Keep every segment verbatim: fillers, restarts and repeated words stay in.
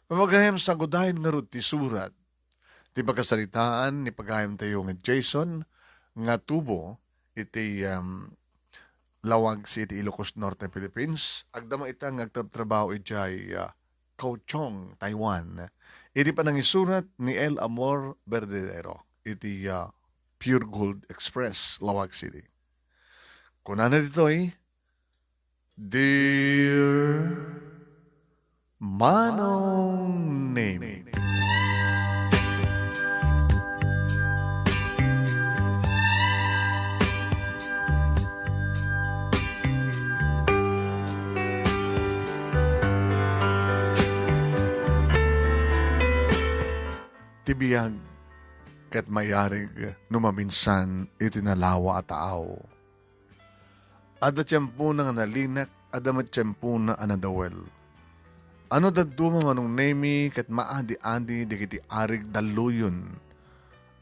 Pagayam, sagudayen ngarud ti surat ti pakasaritaan ni pagayamtayo nga Jason nga tubo iti, um, Lawag City, Ilocos Norte, Philippines. Agdama ita nga agtrabtrabaho idiay, ah, Kaohsiung, Taiwan. Iti panangisurat ni El Amor Verdadero iti, ah, Pure Gold Express, Lawag City. Kunana ditoy, Dear Manong Nemi. Ti biag ket mayarig no maminsan iti nalawa a taaw. Adda tiempona nga nalinak, adda met tiempona a nadawel. Ano dadduma, Manong Nemi, ket maadi-adi dagiti arig dalluyon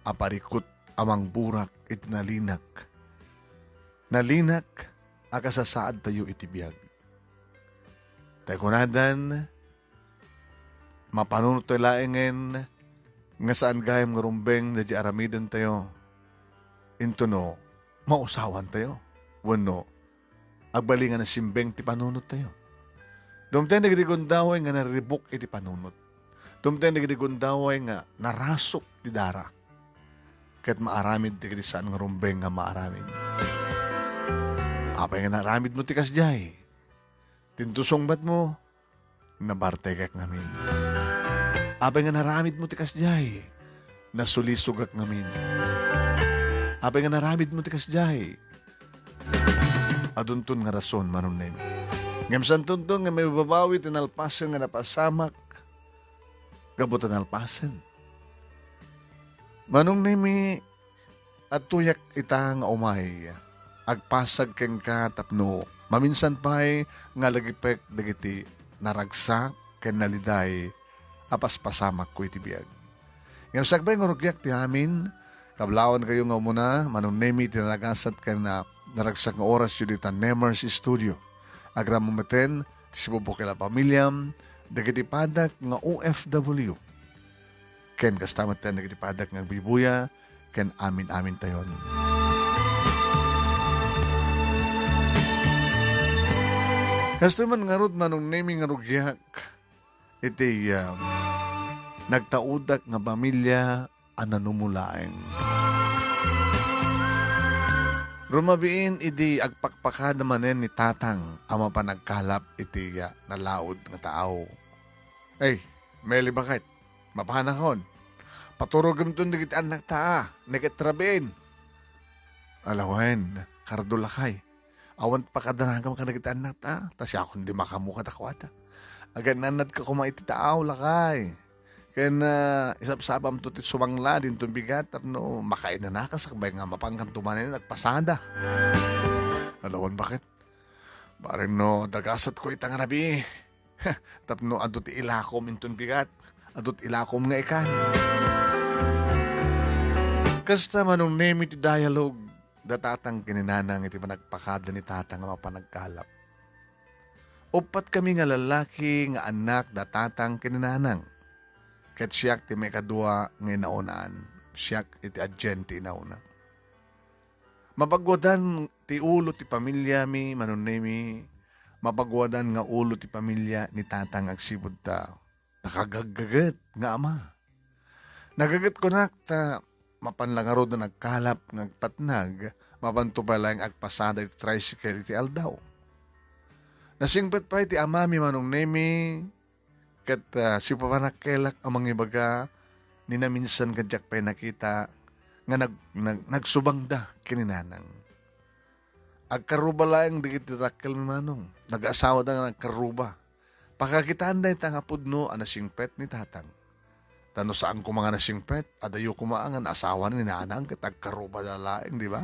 a parikut a mangburak iti nalinak. Nalinak a kasasaadtayo iti biag. Tay kunadan, mapanunotto laengen nga saan gayam nga rumbeng daydi aramidentayo. Intono, mausawantayo. Wenno, agbalingan a simbeng ti panunottayo. Dumteng dagiti gundaway nga nariribuk iti panunot. Dumteng dagiti gundaway nga narasuk ti dara. Ket maaramid dagiti saan nga rumbeng nga maaramid. Apay nga naaramidmo ti kasdiay? Tintusongbatmo, nabartekek ngamin. Apay nga naaramidmo ti kasdiay? Nasulisogak ngamin. Apay nga naaramidmo ti kasdiay? Adunton nga rason, Manong Nemi. Ngem saantonton nga mababawi ti nalpasen nga napasamak gapu ta nalpasen. Manong Nemi, adtoyak ita nga umay agpasag kenka tapno maminsan pay nga lagipek dagiti naragsak ken naliday a paspasamakko iti biag. Ngem sakbay nga rugiak ti amin, kablawankayo nga umuna, Manong Nemi, ti nanagasat ken, ah, naragsak nga orasyo dita Nemers Studio. Agraman metten ti sibubukel a pamiliam, dagiti padak nga O F W. Ken kasta metten dagiti padak nga agbuybuya ken amin-amintayon. Kastoy man ngarud, Manong Nemi, nga rugiak iti, ah, nagtaudak nga pamilia a nanumulaeng. Rumabiin idi agpakpakada manen ni Tatang a mapan agkalap iti, ah, nalaud nga taaw. Ay, Meli, baket? Mapanakon. Paturogem ton dagiti annakta a, ni ket rabiin. Ala wen, kardo lakay. Awan pakadanagam kadagiti annakta, ta siakon di makamu kadakuada. Agan-annadka koma iti taaw, lakay. Ken, ah, isapsapamto ti sumangla dinton bigat tapno makainanaka sakbay nga mapankanto manen agpasada. Ala wen, baket? Bareng no dagasatko ita nga rabii. Tapno adu ti ilakom inton bigat, adu ti ilakom nga ikan. Kasta, Manong Nemi, ti dialogue da Tatang ken ni Nanang iti panagpakada ni Tatang a mapan agkalap. Uppat kami nga lallaki nga annak da Tatang ken ni Nanang. Ket siak ti maikadua nga inaunaan. Siak iti adien ti inauna. Mapaguadan ti ulo ti pamiliami, Manong Nemi. Mapaguadan nga ulo ti pamilia ni Tatang agsipud ta nakagaggaget nga ama. Nagaget kunak ta mapan la ngarud a nagkalap nga agpatnag, mapanto pay laeng agpasada iti tricycle iti aldaw. Nasingpet pay ti amami, Manong Nemi, ket, ah, sipapanakkelak a mangibaga ni naminsan nga diak pay nakita nga nag-, nag-, nagsubangda ken ni Nanang. Agkarruba laeng dagiti dakkelmi, Manong. Nagaasawada nga nagkarruba. Pakakitaanda ita nga pudno a nasingpet ni Tatang. Ta no saan koma nga nasingpet, adayo koma nga naasawa ni Nanang ket agkarrubada laeng, di ba?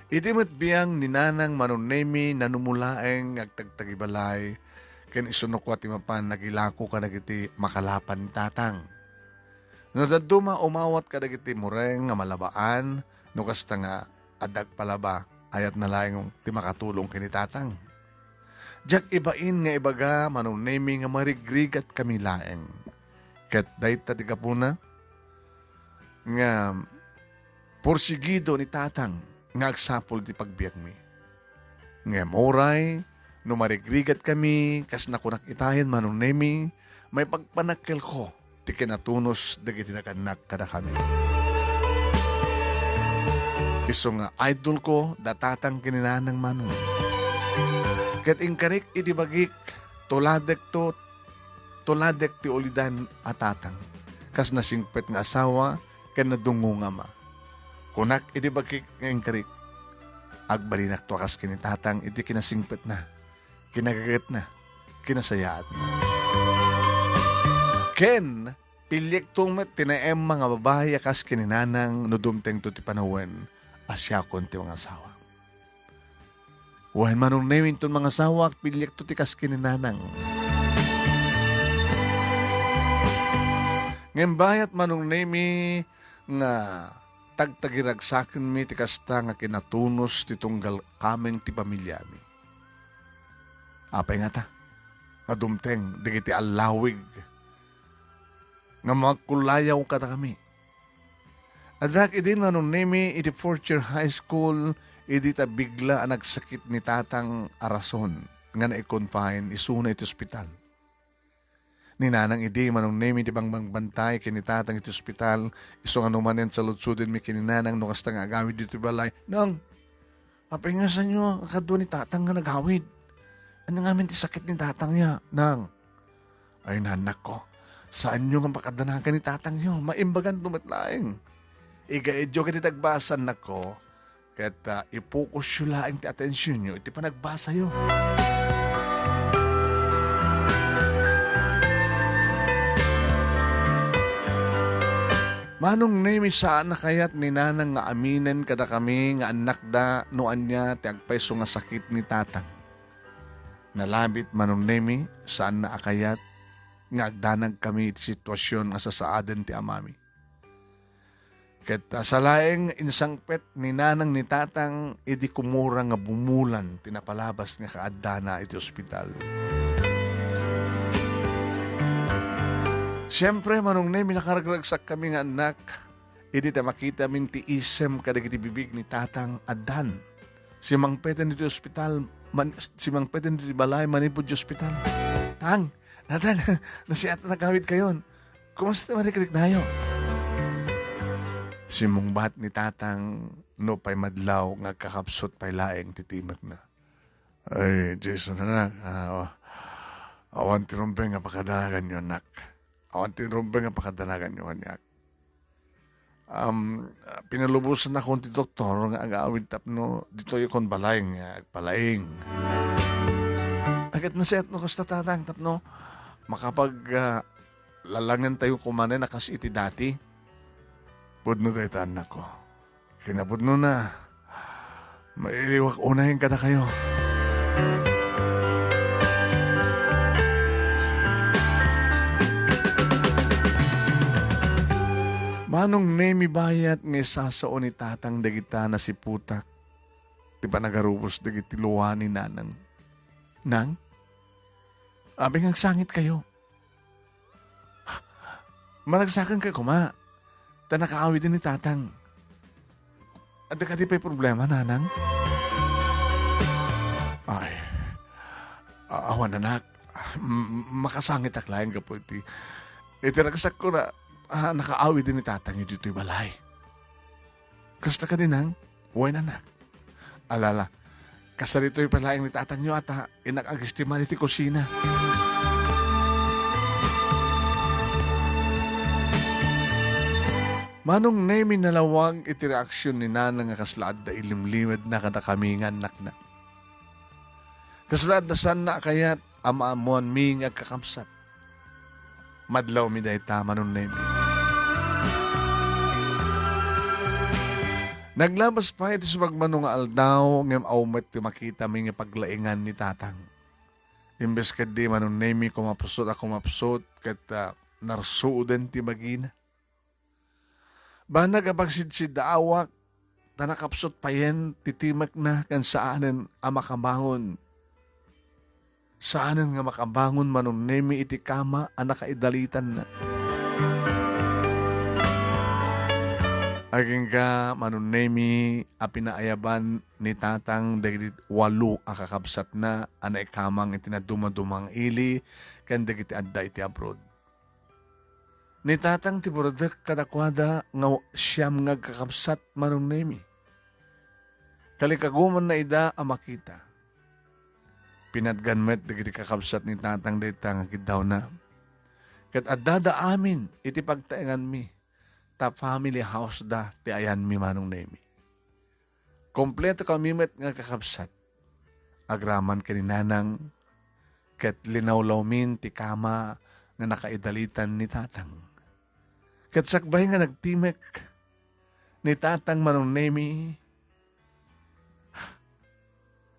Iti met biang ni Nanang, Manong Nemi, nanumulaeng nga agtagtagibalay, ken isu no kua ti mapan nagilako kadagiti makalapan ni Tatang. No dadduma, umawat kadagiti mureng nga malabaan, no kasta nga adda agpalaba, ayatna laeng ti makatulong ken ni Tatang. Diak ibain nga ibaga, Manong Nemi, nga marigrigat kami laeng. Ket dayta ti gapuna nga porsigido ni Tatang nga agsapul ti pagbiagmi. Ngem uray no marigrigat kami, kas nakunak itayen, Manong Nemi, maipagpanakkelko ti kinatunos dagiti nagannak kadakami. Isu nga idolko da Tatang ken ni Nanang, Manong. Ket inkarik iti bagik, tuladekto, tuladek ti ulidan a Tatang, kas nasingpet nga asawa ken nadungngo nga ama. Kunak iti bagik nga inkarik, agbalinakto a kas ken ni Tatang iti kinasingpetna, kinagagetna, kinasayaatna. Ken piliekto met ti naemma nga babai a kas ken ni Nanang no dumtengto ti panawen a siakon ti mangasawa. Wen, Manong Nemi, inton mangasawak, piliekto ti kas ken ni Nanang. Ngem bayat, Manong Nemi, nga tagtagiragsakenmi ti kasta nga kinatunos ti tunggal kameng ti pamiliami. Apay ngata nga dumteng dagiti allawig nga mangkullayaw kadakami? Addak idin, Manong Nemi, iti fourth year high school, idi ta bigla a nagsakit ni Tatang a rason nga nai-confine isuna iti ospital. Ni Nanang idi, Manong Nemi, ti bangbangbantay ken ni Tatang iti ospital, isu nga no manen saludsodenmi ken ni Nanang no kasta nga agawid ditoy balay. Nang, apay nga saanyo a kadua ni Tatang nga nagawid? Ania ngamin ti sakit ni Tatang ya, Nang? Ay, nanakko, saanyo nga pakadanagan ni Tatangyo. Maimbaganto met laeng. Igaidyo ket iti agbasa, nakko, ket, ah, ipokusyo laeng ti atensionyo iti panagbasayo. Manong Nemi, saan a kayat ni Nanang nga aminen kadakami nga annakda no ania ti agpayso nga sakit ni Tatang. Nalabit, Manong Nemi, saanna a kayat nga agdanagkami iti situasion nga sasaaden ti amami. Ket, ah, sa laeng insangpet ni Nanang ni Tatang idi kumura nga bumulan ti napalabas nga kaaddana iti ospital. Siempre, Manong Nemi, nakaragragsakkami nga annak, idi ta makitamin ti isem kadagiti bibig ni Tatang, addan. Simangpeten iti ospital, man-, simangpeten iti balay manipud iti ospital. Tang, Tatang, nasiat a nagawidkayon. Kumusta ti marikriknayo? Simmungbat ni Tatang, nupay madlaw nga agkakapsut pay laeng ti timekna. Ay, Jason, anak, ah, awan ti rumbeng nga pakadanaganyo, anak. Awan ti rumbeng nga pakadanaganyo kaniak. Um, pinalubosanakon ti doktor nga agawid tapno ditoyakon balay nga agpalaing. Ket nasiat no kasta, Tatang, tapno makapag, ah, lalangentayo kumanen a kas iti dati. Pudno dayta, annakko. Kinapudnona, mailiwak unay kadakayo. Manong Nemi, bayat nga isasao ni Tatang dagita nasiputak ti panagarubos dagiti lua ni Nanang. Nang, apay nga agsangitkayo? Maragsaken koma, ta nakaawiden ni Tatang. Adda kadi pay problema, Nanang? Ay, a-, awan, anak. M-, makasangitak laeng gapu iti, iti ragsakko nga, ah, nakaawiden ni Tatang ditoy balay. Kasta kadi, Nang? Wen, anak. Alala, kasaritoy pay laeng ni Tatangyo a ta innak agistimar iti kusina. Manong Nemi, nalawag iti reaksion ni Nanang nga kasla adda ilimlimedna kadakami nga annakna. Kasla adda saanna a kayat a maammoanmi nga agkakabsat. Madlawmi dayta, Manong Nemi. Naglabas pay ti sumagmamano nga aldaw, ngem aw met ti makitami nga paglaingan ni Tatang. Imbes ketdi, Manong Nemi, kumapsut a kumapsut ket, ah, narsuoden ti bagina. Banag a pagsidsiddaawak, ta nakapsut payen ti timekna ken saanen a makabangon. saanen nga makabangon Manong Nemi iti kama a nakaidalitanna. Agingga Manong Nemi a pinaayaban ni Tatang dagiti walo a kakabsatna a naikamang iti nadumaduma nga ili ken dagiti adda iti abroad. Ni Tatang ti burdek kadakuada nga siam nga agkakabsat Manong Nemi. Kalikagumanna ida a makita. Pinatgan met dagiti kakabsat ni Tatang dayta nga kiddawna. Ket addada amin iti pagtaenganmi, ta family house da ti ayanmi Manong Nemi. Kompleto kami met nga kakabsat. Agraman ken ni Nanang, ket linawlawmin ti kama nga nakaidalitan ni Tatang. Ket sakbay nga nagtimek ni Tatang Manong Nemi,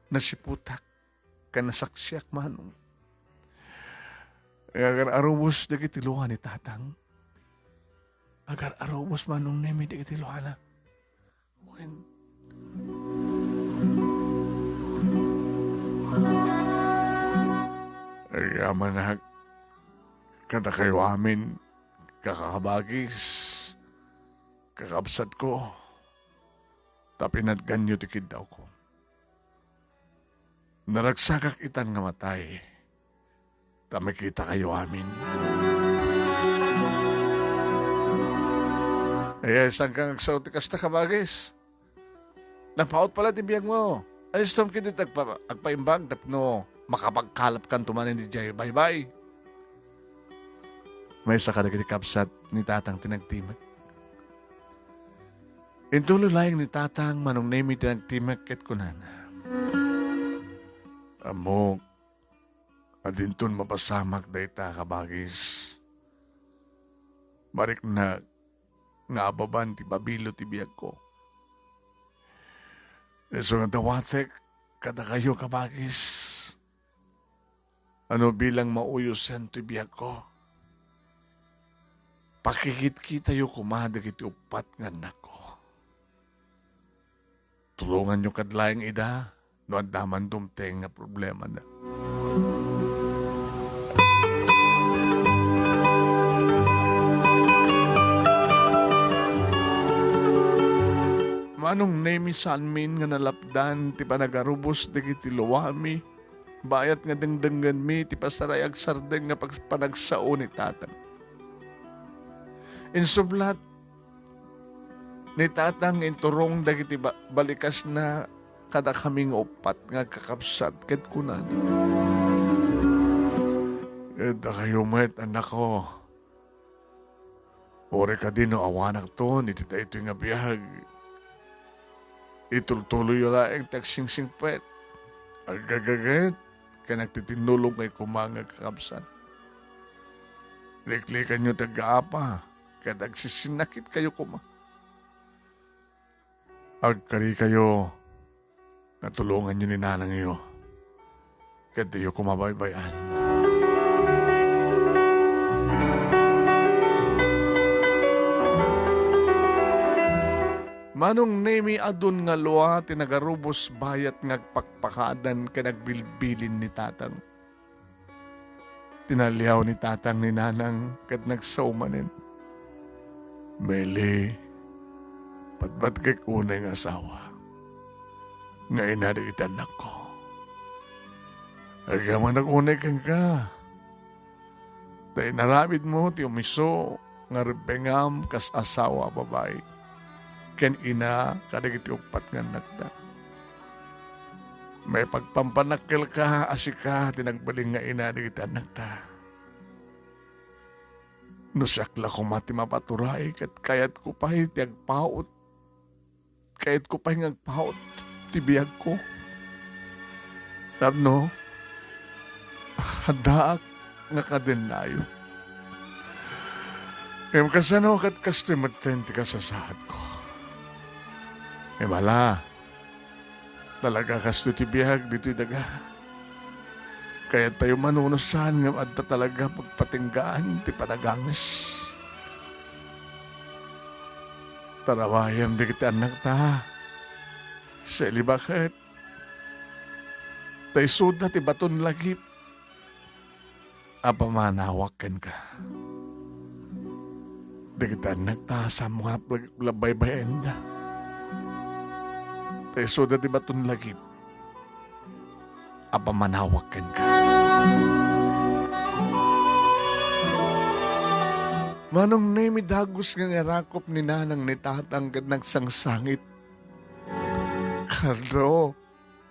nasiputak ken nasaksiak Manong. Agar-arubos dagiti lua ni Tatang. Agar-arubos Manong Nemi dagiti luana. Wen, agyamanak kadakayo amin, kakabagis, kakabsatko, ta pinatganyo ti kiddawko. Naragsakak itan nga matay, ta makitakayo amin. Ay, ay, saan ka nga agsao ti kasta, kabagis? Napaut pala ti biagmo. Alistom ket dita agpa-, agpaimbag tapno makapagkalapkanto manen idiay baybay. Maysa kadagiti kabsat ni Tatang ti nagtimek. Intuloy laeng ni Tatang Manong Nemi ti nagtimek ket kunana, Ammok, adinton mapasamak dayta, kabagis. Mariknak nga ababan ti pabilo ti biagko. Isu nga dawatek kadakayo, kabagis. Ano bilang mauyosen ti biagko? Pakikitkitayo koma dagiti uppat nga annakko. Tulonganyo kad laeng ida no adda man dumteng nga problemada. Manong Nemi, saanmin nga nalapdan ti panagarubos dagiti luami, bayat nga dengdengenmi ti pasaray agsardeng nga pag-, panagsao ni Tatang. Insublat ni Tatang inturong dagiti ba-, balikasna kadakami nga uppat nga agkakabsat ket kunana, Ket dakayo met, annakko, uray kadi no awanakton iti daytoy nga biag, itultuloyyo laeng ti agsingsingpet, aggagaget, ken agtitinnulong koma nga agkakabsat. Liklikanyo ti aggaapa, ket agsisinnakitkayo koma. Agkarikayo nga tulonganyo ni nanangyo, ket diyo koma baybay-an. Manong Nemi, adun nga lua ti nagarubos bayat nga agpakpakadan ken agbilbilin ni Tatang. Tinaliaw ni Tatang ni Nanang ket nagsao manen, Meli, patpatgek unay nga asawa, nga ina dagiti annakko. Agyamanak unay kenka, ta inaramidmo ti umiso nga rebbengam kas asawa a babai ken ina kadagiti uppat nga annakda. Maipagpampanakkelka a sika ti nagbalin nga ina dagiti annakta. No siak la koma ti mapaturay, ket kayatko pay ti agpaut. Kayatko pay nga agpaut ti biagko. Tapno, addaak nga kadennayo. Ngem kasano ket kastoy metten ti kasasaadko? Ngem ala, talaga kastoy ti biag ditoy daga. Kayattayo manunosan ngem adda talaga pagpatinggaan ti panaganges. Tarabayem dagiti annakta. Salibaket. Ta isuda ti baton lagip Apamanawak kenka. Dagiti annakta, saanmo nga nap-, nagbaybayenda. Ta isuda ti baton lagip. Apamanawak kenka. Manong Nemi, dagus nga inarakop ni nanang ni tatang ket nagsangsangit. Carlo,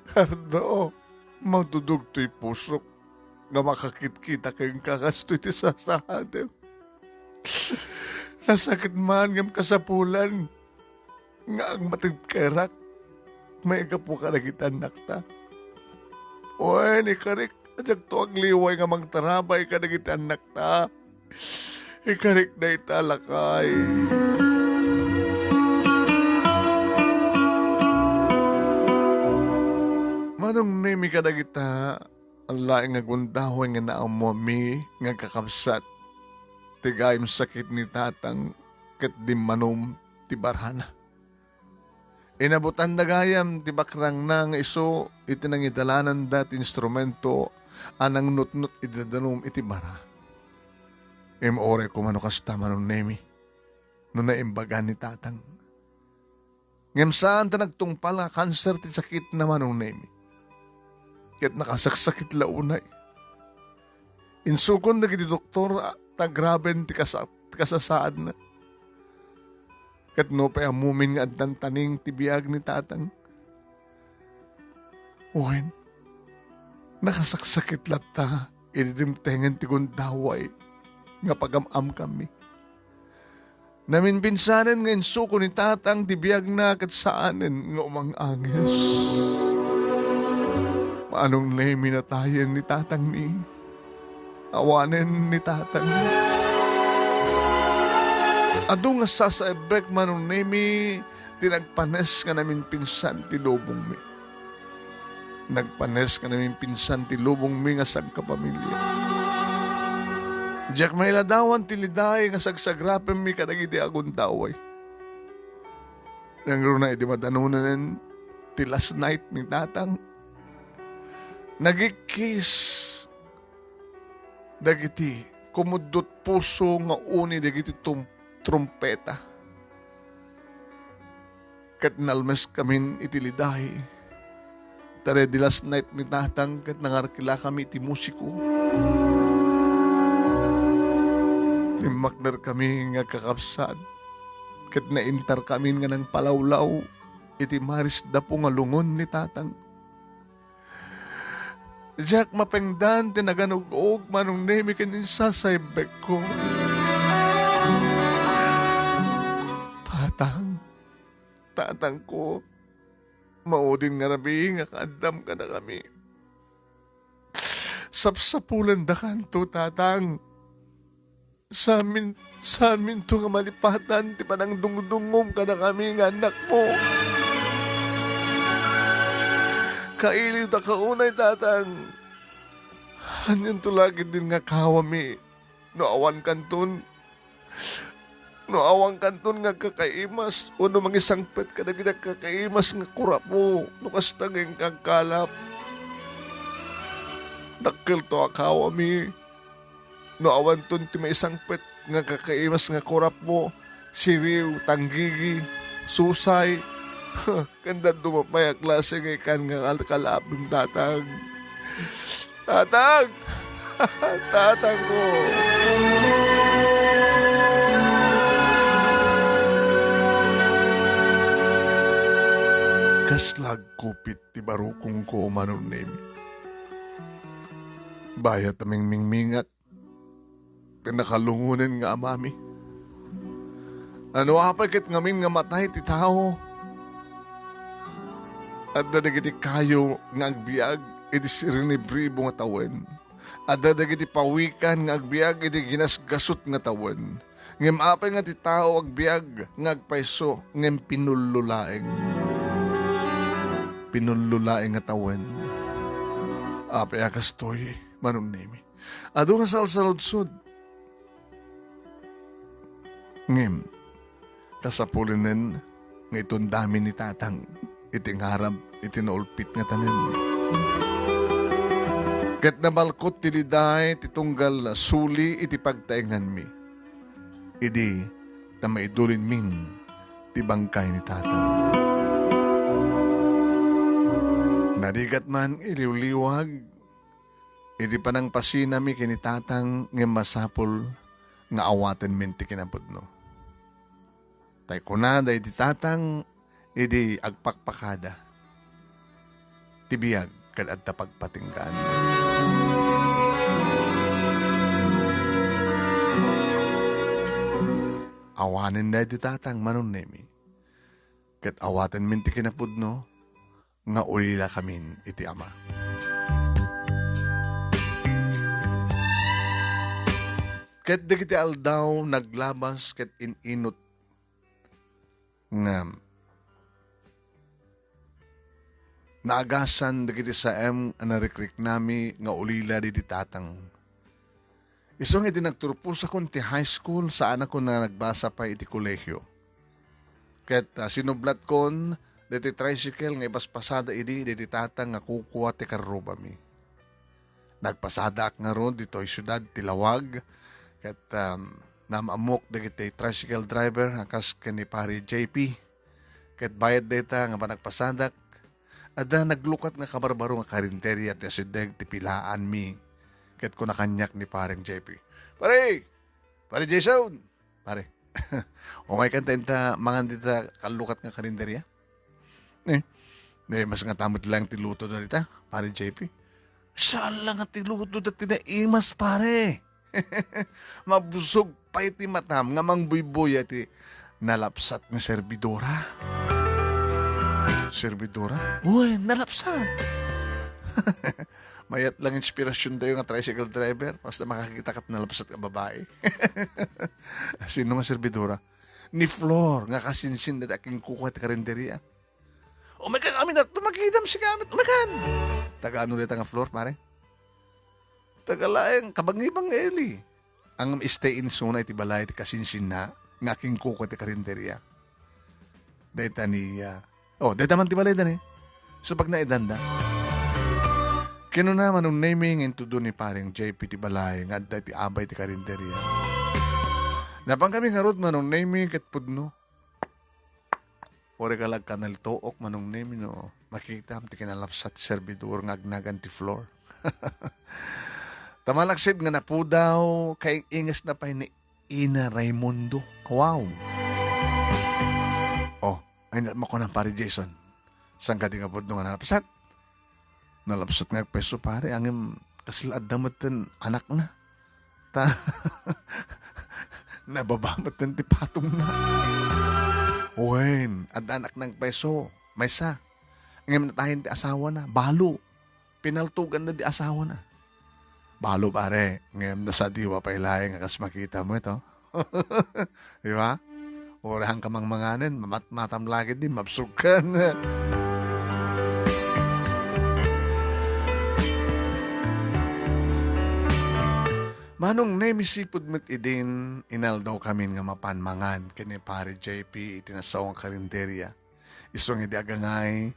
Carlo, madudog toy pusok nga makakitkita kenka kastoy ti sasaadem. Nasakit man ngem kasapulan nga agmatedka irak maigapu kadagiti annakta. Wen, ikarik, diakto agliway nga mangtarabay kadagiti annakta. Ikarik dayta, lakay. Manong Nemi, kadagita, laeng nga gundaway nga naammomi nga kakabsat ti gayam sakit ni tatang ket dimmanom ti barana. Inabutanda gayam ti bakrangna nga isu iti nangidalananda ti instrumento a nangnutnot iti danum iti bara. Ngem uray koma no kasta, Manong Nemi, no naimbagan ni tatang. Ngem saan ta nagtungpal nga kanser ti sakitna, Manong Nemi. Ket nakasaksakit la unay. Insukon dagiti doktor, a, ta graben ti kasa-, ti kasasaadna. Ket nupay ammomin nga addan taning ti biag ni tatang. Wen, nakasaksakit latta idi dimtengen ti gundaway nga pagam-amkammi. Naminpinsanen nga insuko ni tatang ti biagna ket saanen nga umang-anges. Manong Nemi, natayen ni tatangmi. Awanen ni tatang. Adu nga sasaebbek, Manong Nemi, ti nagpanes nga naminpinsan ti lubongmi. Nagpanes nga naminpinsan ti lubongmi nga sangkapamilya. Diak mailadawan ti liday nga sagsagrapemmi kadagiti agundaway. Nangruna idi madanonen ti last night ni tatang, nagikkis dagiti kumuddot puso nga uni dagiti tum-, trumpeta. Ket nalmeskamin iti liday. Ta daydi last night ni tatang ket nangarkilakami iti musiko. Timmakderkami nga agkakabsat ket naintarkamin nga nangpalawlaw iti marisdapo nga lungon ni tatang. Diak mapengdan ti naganug-og, Manong Nemi, ken insasaebbekko. Tatang, tatangko, maudin nga rabii nga kaaddam kadakami. Sapsapulendakanto, tatang. Saamin-, saanminto nga malipatan ti panangdungdungngom kadakami nga annakmo. Kailiwdaka unay, tatang. Anianto la ketdin nga kawami no awankanton, no awankanton nga agkakaimas wenno mangisangpet kadagiti agkakaimas nga kurapmo no kasta nga inka agkalap? Dakkelto a kawami. No awanton ti maisangpet nga agkakaimas nga kurapmo, siriw, tanggigi, susay, ken dadduma pay a klase nga ikan nga kalkalapim, tatang. Tatang! Tatangko! Kasla agkupit ti barukongko, Manong Nemi. Bayat a mingmingmingat ti nakalungonen nga amami. No apay ket ngamin nga matay ti tao, adda dagiti kayo nga agbiag iti sirinibribo nga tawen. Adda dagiti pawikan nga agbiag iti ginasgasut nga tawen. Ngem apay nga ti tao agbiag nga agpayso, ngem pinullo laeng. Pinullo laeng nga tawen. Apay a kastoy, Manong Nemi? Adu nga salsaludsod. Ngem, kasapulenen nga itundami ni Tatang iti ngarab iti naulpit nga tanem. Ket nabalkot ti liday ti tunggal suli iti pagtaenganmi. Idi ta maidulinmin ti bangkay ni tatang. Narigat man iliwliwag iti panangpasinami ken ni tatang ngem masapul nga awatenmin ti kinapudno. Tay kunada iti tatang idi agpakpakada ti biag ket adda pagpatinggaan. Awanen daydi tatang Manong Nemi, ket awatenmin ti kinapudno nga ulilakamin iti ama. Ket dagiti aldaw naglabas ket in-inut nga naagasan dagiti saem a narikriknami nga ulila daydi tatang. Isu nga idi nagturposakon ti high school, saanakon a nagbasa pay iti kolehio. Ket, ah, sinublatkon daytoy tricycle nga ipaspasada idi daydi tatang nga kukua ti karrubami. Nagpasadaak ngarud ditoy siudad ti Lawag, ket, um, naam-ammok dagiti tricycle driver a kas ken ni Pare J P. Ket bayat dayta nga panagpasadak, adda naglukat nga kabarbaro nga karinderya ti asideg ti pilaanmi. Ket kuna kaniak ni Pareng J P, "Pare! Pare Jason!" Pare. Umaykan ta inta mangan dita kallukat nga karinderya. Eh, eh, mas nga tamot lang ti luto da dita, pare J P. Saan lang nga ti luto da ti naimas, pare. Mabusog pay ti matam nga mangbuybuya ti nalapsat nga servidora. Servidora? Uy, nalapsat. Mayat lang inspirasyon tayo nga tricycle driver, basta makakita kat nalapsat nga babae. Sino nga servidora? Ni Flor, nga kasinsin dayta a kinkukua ti karinderia. Umaykan amin a tumagitam si gamit, umaykan! Taga ano dayta nga Flor, pare? Taga laeng, kabangi-bangi, Eli. Ang stay in zone iti balay ti kasinsinna nga kinkukua ti karinderia. Dayta ni, ah, oh, dayta man ti balay da ni. So, pag naidanda. Kinuna Manong Nemy nga intudo ni Pareng J P ti balay nga adda iti abay ti karinderia. Napan kami ngarud Manong Nemy ket pudno. Uray ka la agkanaltuok Manong Nemy no makitam ti kinalapsat ti servidor nga agnagan ti Flor. Ta malaksid nga napudaw, kaing-ingesna pay ni Ina Raimundo. Wow! Oh, ay, na-, makunan, Pare Jason. Saan ka di nga pudno nga nalapsat? Nalapsat nga agpayso, pare, ngem kasla adda metten anakna. Ta, nababa metten ti patongna. Wen, adda anakna agpayso, maysa. Ngem natayen ti asawana, balo. Pinaltuganna di asawana. Balo, pare, ngem nasadiwa pay laeng a kas makita mo ito. Di ba? Uray ka mangmanganen, mamatmatam lagi di, mabsugkan. Manong Nemy sipud met idin, inaldaw kamin nga mapan mangan ken ni Pare J P iti nasaong karinderia. Isu nga idi agangay,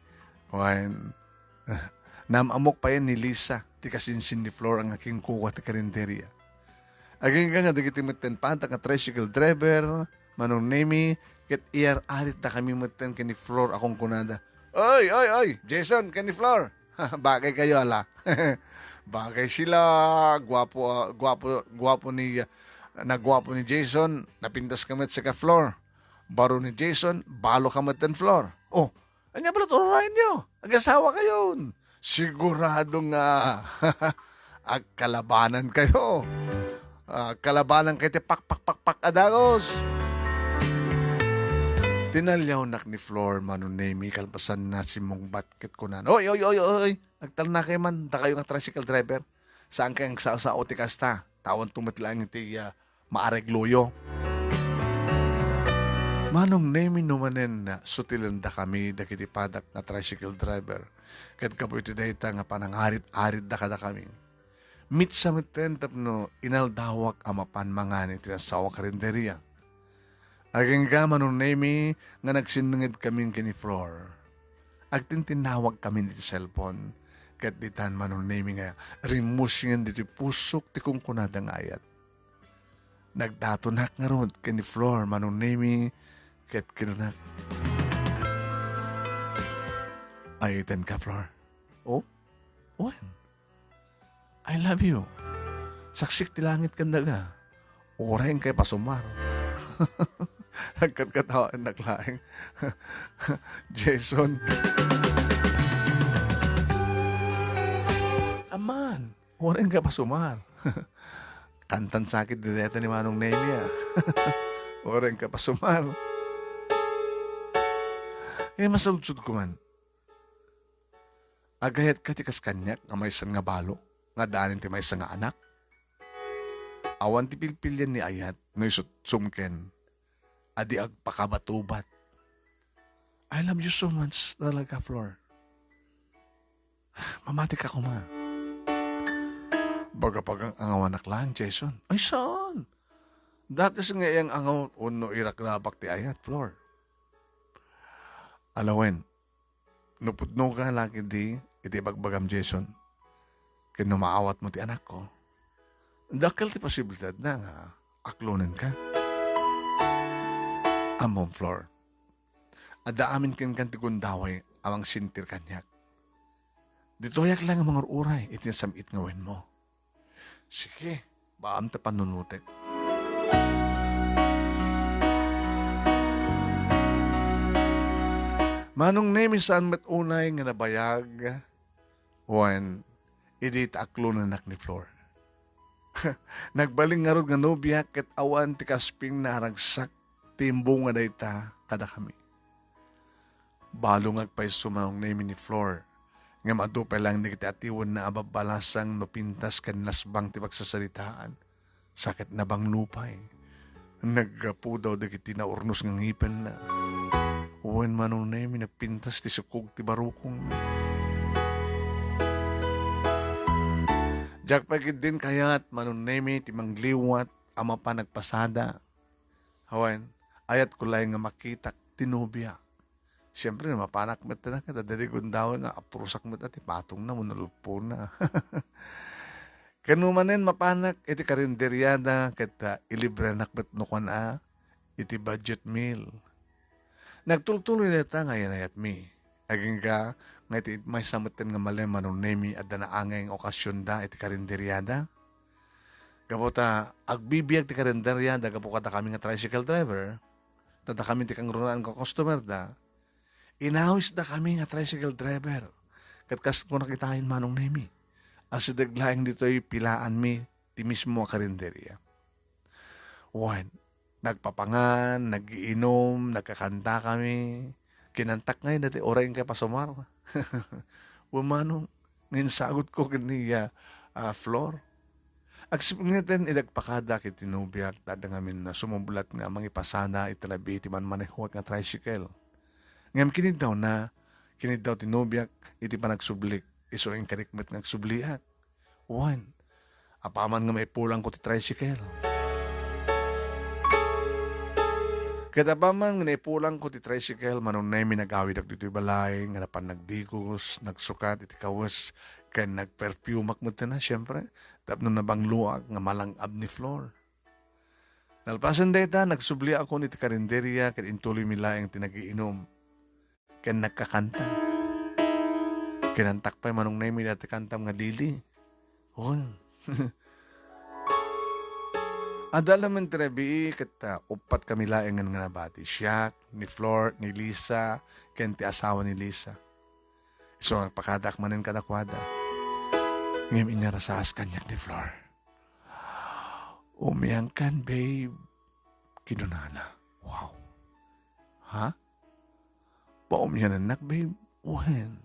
wen, naam-ammok payen ni Lisa, ti kasinsin ni Flor nga kinkukua ti karinderia. Agingga nga dagiti metten padak nga tricycle driver, Manong Nemy, ket iyar-aritda kami metten ken ni Flor a kunkunada, "Oy, oy, oy, Jason ken ni Flor! Bagay kayo, ala." Bagay sila, guapo, ah, guapo, guapo ni, ah, naguapo ni Jason, napintas ka met sika Flor. Baro ni Jason, balo ka metten Flor. Oh, ania balat uray nyo? Agasawa kayon. Sigurado nga agkalabanan kayo. Ah, kalabanan kayo ti pak, pak, pak, pak a dagos. Tinaliawnak ni Flor, Manong Nemy, kalpasanna simmungbat ket kunana, "Oy, oy, oy, oy, oy, agtalna kayo man, dakayo nga tricycle driver. Saan kayo agsao-sao ti kasta. Tawanto met laeng iti, ah, maaregloyo." Manong Nemy no manen, sutilenda kami dagiti padak nga tricycle driver. Ket gapu iti dayta nga panangarit-aritda kadakami, mitsa metten tapno inaldawak a mapan mangan iti nasawa karinderia. Agingga Manong Nemy nga nagsinnanged kami ken ni Flor. Agtintinnawag kami iti cellphone, ket ditan, Manong Nemi, nga rimmusingen ditoy pusok ti kunkunada nga ayat. Nagdatonak ngarud ken ni Flor, Manong Nemi, ket kinunak, "Ayitem ka, Flor?" "Oh? Wen? I love you. Saksik ti langit ken daga. Uray inkay pasumar." Nagkatkatawanak laeng. Jason. Aman, uray inkay pasumar. Kantan sakit dayta ni Manong Nemi, ah. Uray inkay pasumar. Eh, masaludsodko man. Agayatka ti kas kaniak nga maysan nga balo, nga addaanen ti maysa nga anak? Awan ti pilpilian ni ayat no isu ti sumken a di agpakabatubat. I love you so much talaga, Flor. Mamatika koma. Baga pagang-angawanak laeng, Jason. Ay, saan? Dakes nga iyang-angaw wenno iragrabak ti ayat, Flor. Alawen, no pudno ka la ketdi iti ibagbagam, Jason, ken no maawatmo ti anakko, dakkel ti posibilidadna nga aklonenka. Ammom, Flor, adda amin kenkan ti gundaway a mangsentir kaniak. Ditoyak laeng a mangur-uray iti nasam-it nga wenmo. Sige, baam ta pannunutek. Manong Nemi, saan met unay nga nabayag wen idi ta aklonenak ni Flor. Nagbalin ngarud nga nobiak ket awan ti kaspingna a ragsak ti imbunga dayta kadakami. Balo nga agpayso, Manong Nemi, ni Flor, ngem adu pay laeng dagiti atiwenna a babbalasang no pintas ken nasbang ti pagsasaritaan. Sakit, nabanglo pay. Naggapu daw dagiti naurnos nga ngipenna. Wen, Manong Nemi, nagpintas ti sukog ti barukongna. Diak pay ketdin kayat, Manong Nemi, ti mangliwat a mapan agpasada. Awan, ayatko laeng nga makitak ti nobiak. Siempre, mapanak met ta ket adda di gundaway nga aprusak met ti patongna wenno luppona. Ken no manen mapanak iti karinderiada ket, ah, ilibrenak met no kuan a iti budget meal. Nagtultuloy dayta nga ayan-ayatmi. Agingga nga iti maysa metten nga malem, Manong Nemi, adda naangay nga okasionda iti karinderiada. Gapu ta agbibiag ti karinderiada gapu kadakami nga tricycle driver, ta dakami ti kangrunaan nga customerda, inawisdakami nga tricycle driver. Ket kas kunana kitaen, Manong Nemi, asideg laeng ditoy pilaanmi ti mismo a karinderia. Wen, nagpapangan, nagiinum, nagkakantakami. Kinantak ngay dati uray inkay pasumar. Wen, Manong, nga insagutko ken ni, ah, ah, Flor. Agsipngetan idi agpakadak iti nobiak, ta adda ngamin a sumublat nga mangipasada iti labi ti manmanehoak nga tricycle. Ngem kiniddawna, kiniddaw ti nobiak iti panagsublik, isu inkarik met nga agsubliak. Wen, apaman nga maipulangko ti tricycle. Ket apaman nga naipulangko ti tricycle, Manong Nemi, nagawidak ditoy balay nga napan nagdigos, nagsukat iti kawes, ken nagperfumak metten a, siempre, tapno nabangloak nga malang-ab ni Flor. Nalpasen dayta, nagsubliakon iti karinderia ket intuloymi laeng ti nagiinum ken nagkakanta. Kinantak pay, Manong Nemi, dati kantam nga Lili. Wen. Adda laeng ti rabii ket, ah, uppat kami laengen nga nabati. Siak, ni Flor, ni Lisa, ken ti asawa ni Lisa. Isu nga agpakadak manen kadakuada. Ngem inyarasaas kaniak ni Flor. "Umiankan, babe," kinunana. Wow. Ha? Paumianennak, babe? Wen.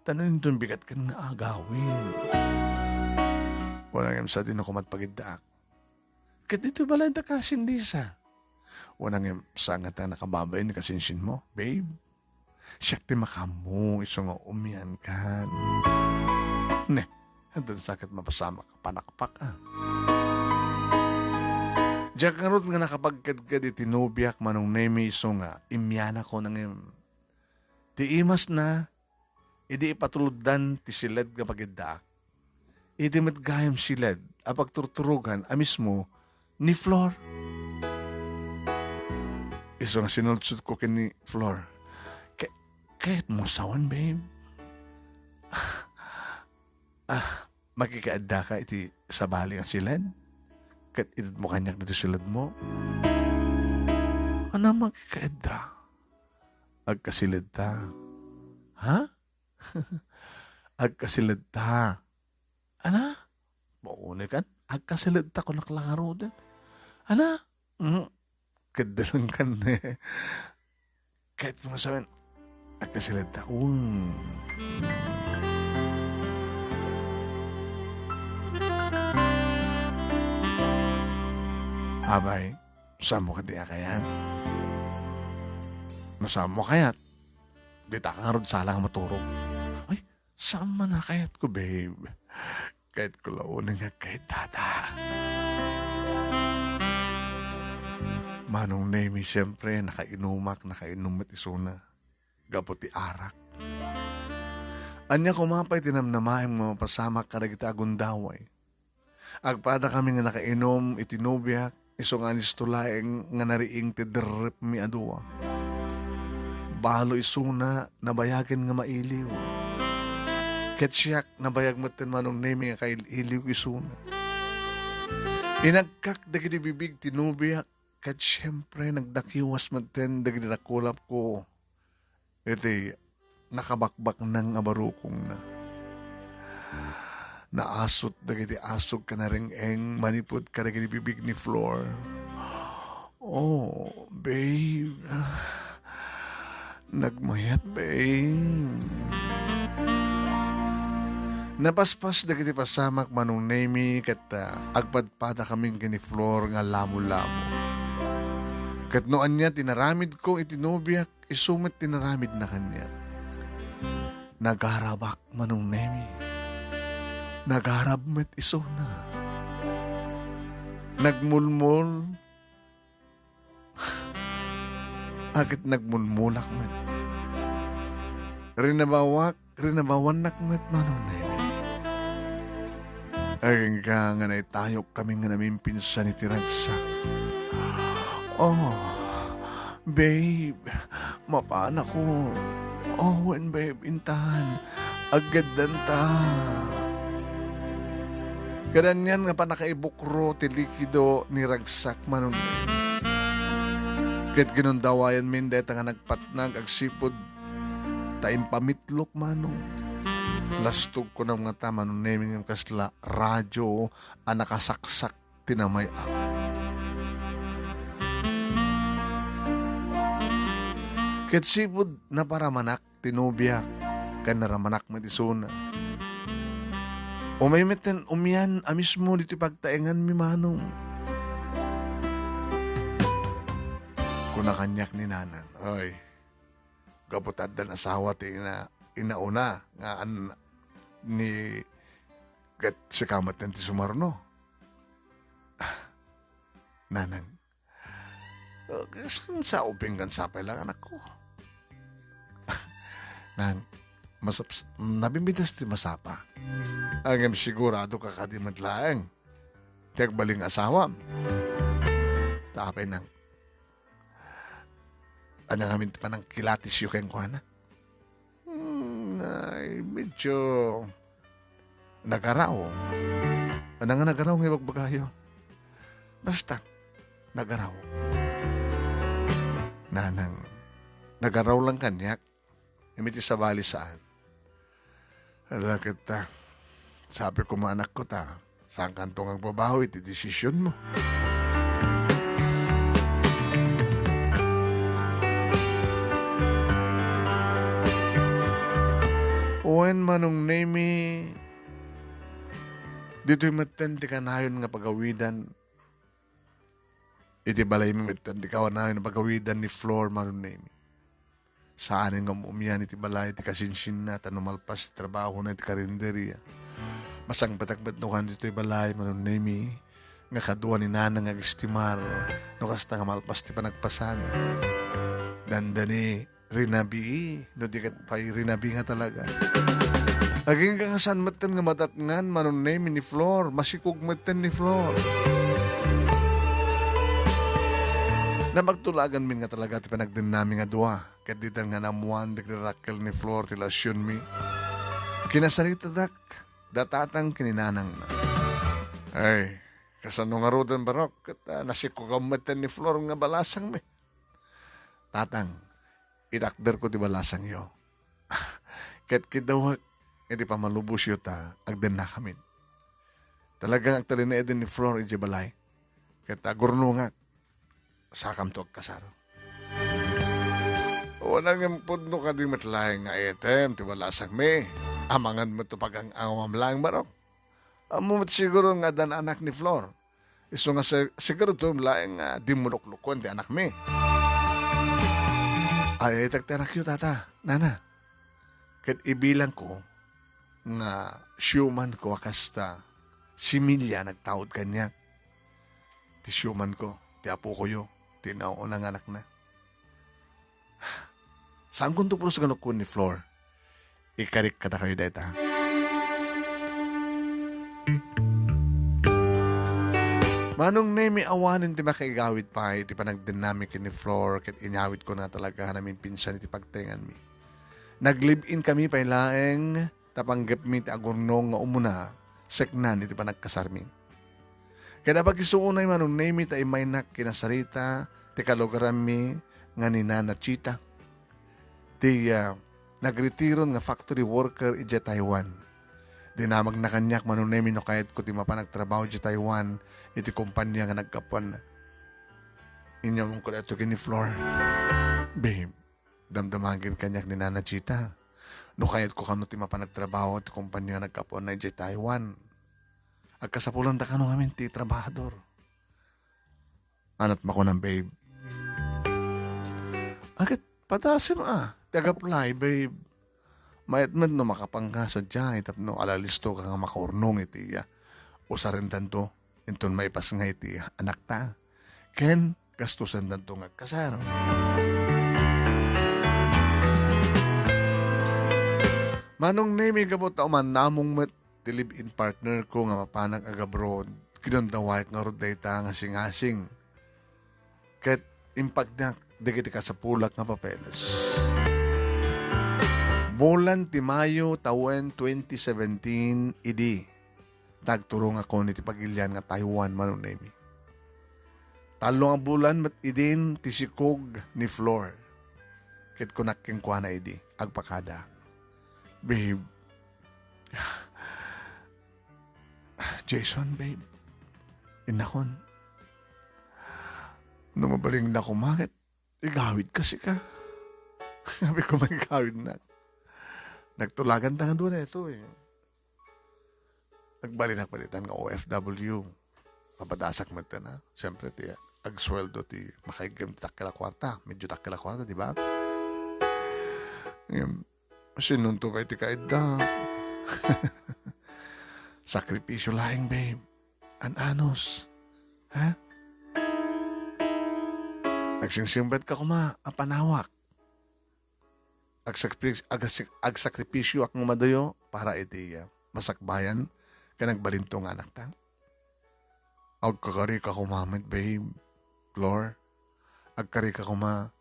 Ta no inton bigatkan nga agawid. Wen, ngem sadino koma ti pagiddaak? Ket ditoy balayda kasin, Lisa. Wen, ngem saan ngata nakababain ni kasinsinmo, babe? Siak ti makaammo, isu nga umiankan. Ne, addan sa ket mapasamak a panakpak, a. Diak ngarud nga nakapagkedked iti nobiak, Manong Nemi, isu nga immianakon ngem ti imasna, idi ipatuloddan ti siled nga pagiddaak. Iti met gayam siled a pagturturogan a mismo ni Flor. Isu nga sinudsodko ken ni Flor, "Ka-, kayatmo sawen, babe? Ah, makikaaddaka iti sabali nga siled? Ket itedmo kaniak ditoy siledmo?" "Ania makikaadda? Agkasiled ta." "Ha?" "Agkasiled ta." "Ania?" "Maunay kan, agkasiled ta," kunak la ngaruden. "Ania?" "Mm, kaddalan kan." "Kayatmo sawen, agkasiled ta." "Um." "Abay, saanmo kadi a kayat? No saanmo kayat, dita ka ngarud sala nga maturog." "Ay, saan man a kayatko, babe. Kayatko la unay nga agkaadda ta." Manong Nemi, siempre, nakainumak, nakainom met isuna gapu ti arak. Ania koma pay ti namnamaem nga mapasamak kadagiti agundaway? Agpadakami nga nakainom iti nobiak, isu nga anisto laeng nga nariing ti derrepmi a dua. Balo isuna, nabayagen nga mailiw. Ket siak, nabayag metten Manong Nemi nga kail-iliw isuna. Inagkak dagiti bibig ti nobiak, ket siempre, nagdakiwas metten dagiti nakulapko iti nakabakbaknang a barukongna. Naasut dagiti asug ken nareng-eng manipud kadagiti bibig ni Flor. "Oh, babe. Nagmayat, babe." Napaspas dagiti pasamak, Manong Nemi, ket, ah, agpadpadakami ken ni Flor nga lamo-lamo. Ket no ania ti naramidko iti nobiak, isu met ti naramidna kaniak. Nagarabak, Manong Nemi. Nagarab met isuna. Nagmulmol. Ket nagmulmolak met. Rinabawak, rinabawannak met, Manong Nemi. Agingga nga naitayok kami nga namimpinsan iti ragsak. Oh, babe, mapanako. Oh, wen, babe, intan. Aggaddanta. Ket anian nga pannakaibukro ti likido ni ragsak, Manong Nemi. Ket ginundawayanmin dayta nga nagpatnag agsipud ta impamitlok, Manong. Nastogko nga ta, Manong Nemi, ngem kasla radyo a nakasaksak ti namay-am. Ket sipud naparamanak ti nobiak, ken naramanak met isuna. Umay metten umian a mismo ditoy pagtaenganmi, Manong. Kuna kaniak ni Nanang, "Oy, gapu ta addan asawa ti ina-, inauna nga an-, ni, ket sika metten ti sumarno." "Nanang, kas-, kasano, pinggan sapay lang, anakko?" "Nang, masaps-, nabimbitas ti masapa. Ngem sigurado ka kadi met laeng ti agbalin nga asawam." "Ta apay, Nang? Ania ngamin ti panangkilatisyo kenkuana?" "Hmm, ay, medyo nagaraw." "Ania nga nagaraw nga ibagbagayo?" "Basta, nagaraw." "Nanang, nagaraw lang kaniak. Ngem iti sabali, saan." "Ala ket ta, sapay koma, anakko, ta saankanto nga agbabawi iti desisionmo." Wen, Manong Nemi, ditoy metten ti kanayon nga pagawidan. Iti balaymi metten ti kanayon nga pagawidan ni Flor, Manong Nemi. Saanen nga um-umian iti balay ti kasinsinna, ta no malpas ti trabahona iti karinderia, masangpetak met no kan ditoy balay, Manong Nemi, nga kadua ni Nanang nga agestimar, no kasta nga malpas ti panagpasana. Dandani, rinabii, no di ket pay rinabi nga talaga. Agingga nga saan metten nga madatngan, Manong Nemy, ni Flor, masikog metten ni Flor. Napagtulaganmin nga talaga ti panagdennami nga dua, ket ditan nga naammoan dagiti rakkel ni Flor ti relasyon mi. Kinasaritadak da tatang ken ni nanangna. Ay, kasano ngaruden, Barok? Ket, ah, nasikogam metten ni Flor nga balasangmi. Tatang, itakderko ti balasangyo. Ket kidawek iti pammalubosyo ta agdennakamin. Talagang agtalinaeden ni Flor idiay balay. Ket agurnongak, sakamto agkasar. Wen, ngem pudno kadi met laeng nga item ti balasangmi. Amangan met to pagang-awam laeng, Barok. Ammo met siguro nga addan anak ni Flor. Isu nga se-, sekretom laeng nga dimmo luklukoen ti anakmi. Ay, ay, ti anakyo, tata, nana. Ket ibilangko nga siumanko a kasta similya nagtaud kaniak. Ti siumanko, ti apokoyo, ti nauna nga anakna. Saankonto pulos nga nukuen ni Flor. Ikarik kadakayo dayta. Manong Nemy, awanen ti makaigawid pay iti panagdennami ken ni Flor, ket inyawidko nga talaga a naminpinsan iti pagtengnganmi. Nag-live-in kami pay laeng ta panggepmi ti agurnong nga umuna, seknan iti panagkasarmi. Ket apag isu unay, Manong Nemy, ta immaynak kinasarita ti kalugaranmi nga ni Nana Chita, ti, ah, nagretiron nga factory worker idiay Taiwan. Dinamagna kaniak, Manong Nemy, no kayatko ti mapan agtrabaho idiay Taiwan iti kompania nga naggapuanna. Inyawangko daytoy ken ni Flor. Babe, damdamagin kaniak ni Nana Chita. No kayatko kano ti mapan agtrabaho ti kompania nga naggapuanna idiay Taiwan. Agkasapulanta kano ngamin ti trabahador. Anat makunan, babe. Aket padasem a, ti ag-apply, babe. Mayat met no makapanka sadiay tapno alalisto ka nga makaurnong iti, ah, usarendanto inton maipasngay ti anakta. Ken gastusendanto nga agkasar. Manong Nemy, gapu ta umannamong met ti live-in partner ko nga mapanak ag-abroad, kinundawayek ngarud dayta nga singasing. Ket impagnak dagiti kasapulak nga papeles. Bulan ti Mayo tawen twenty seventeen idi, ta agturongakon iti pagilian nga Taiwan, Manong Nemy. Tallo nga bulan met idin ti sikog ni Flor. Ket kunak kenkuana idi, agpakada, "Babe, Jason, babe, innakon, no mabalin la koma ket igawidka sika." Sabi ko, "Maigawidnak. Nagtulaganta nga dua daytoy." Agbalinak pay ditan nga O F W. Mapadasak met ten, a. Siyempre, ti agsueldo ti makaiggem ti dakkel a kuarta. Medyo dakkel a kuarta, di ba? Ngem, sinonto pay ti kaidda. Sakripisyo laeng, babe. An-anos. Ha? Agsingsingpetka koma a panawak. Agsakri-, agsik-, agsakripisyoak nga madayo para iti, ah, masakbayan ken agbalinto nga anakta. Agkakarika koma met, babe, Flor. Agkarika koma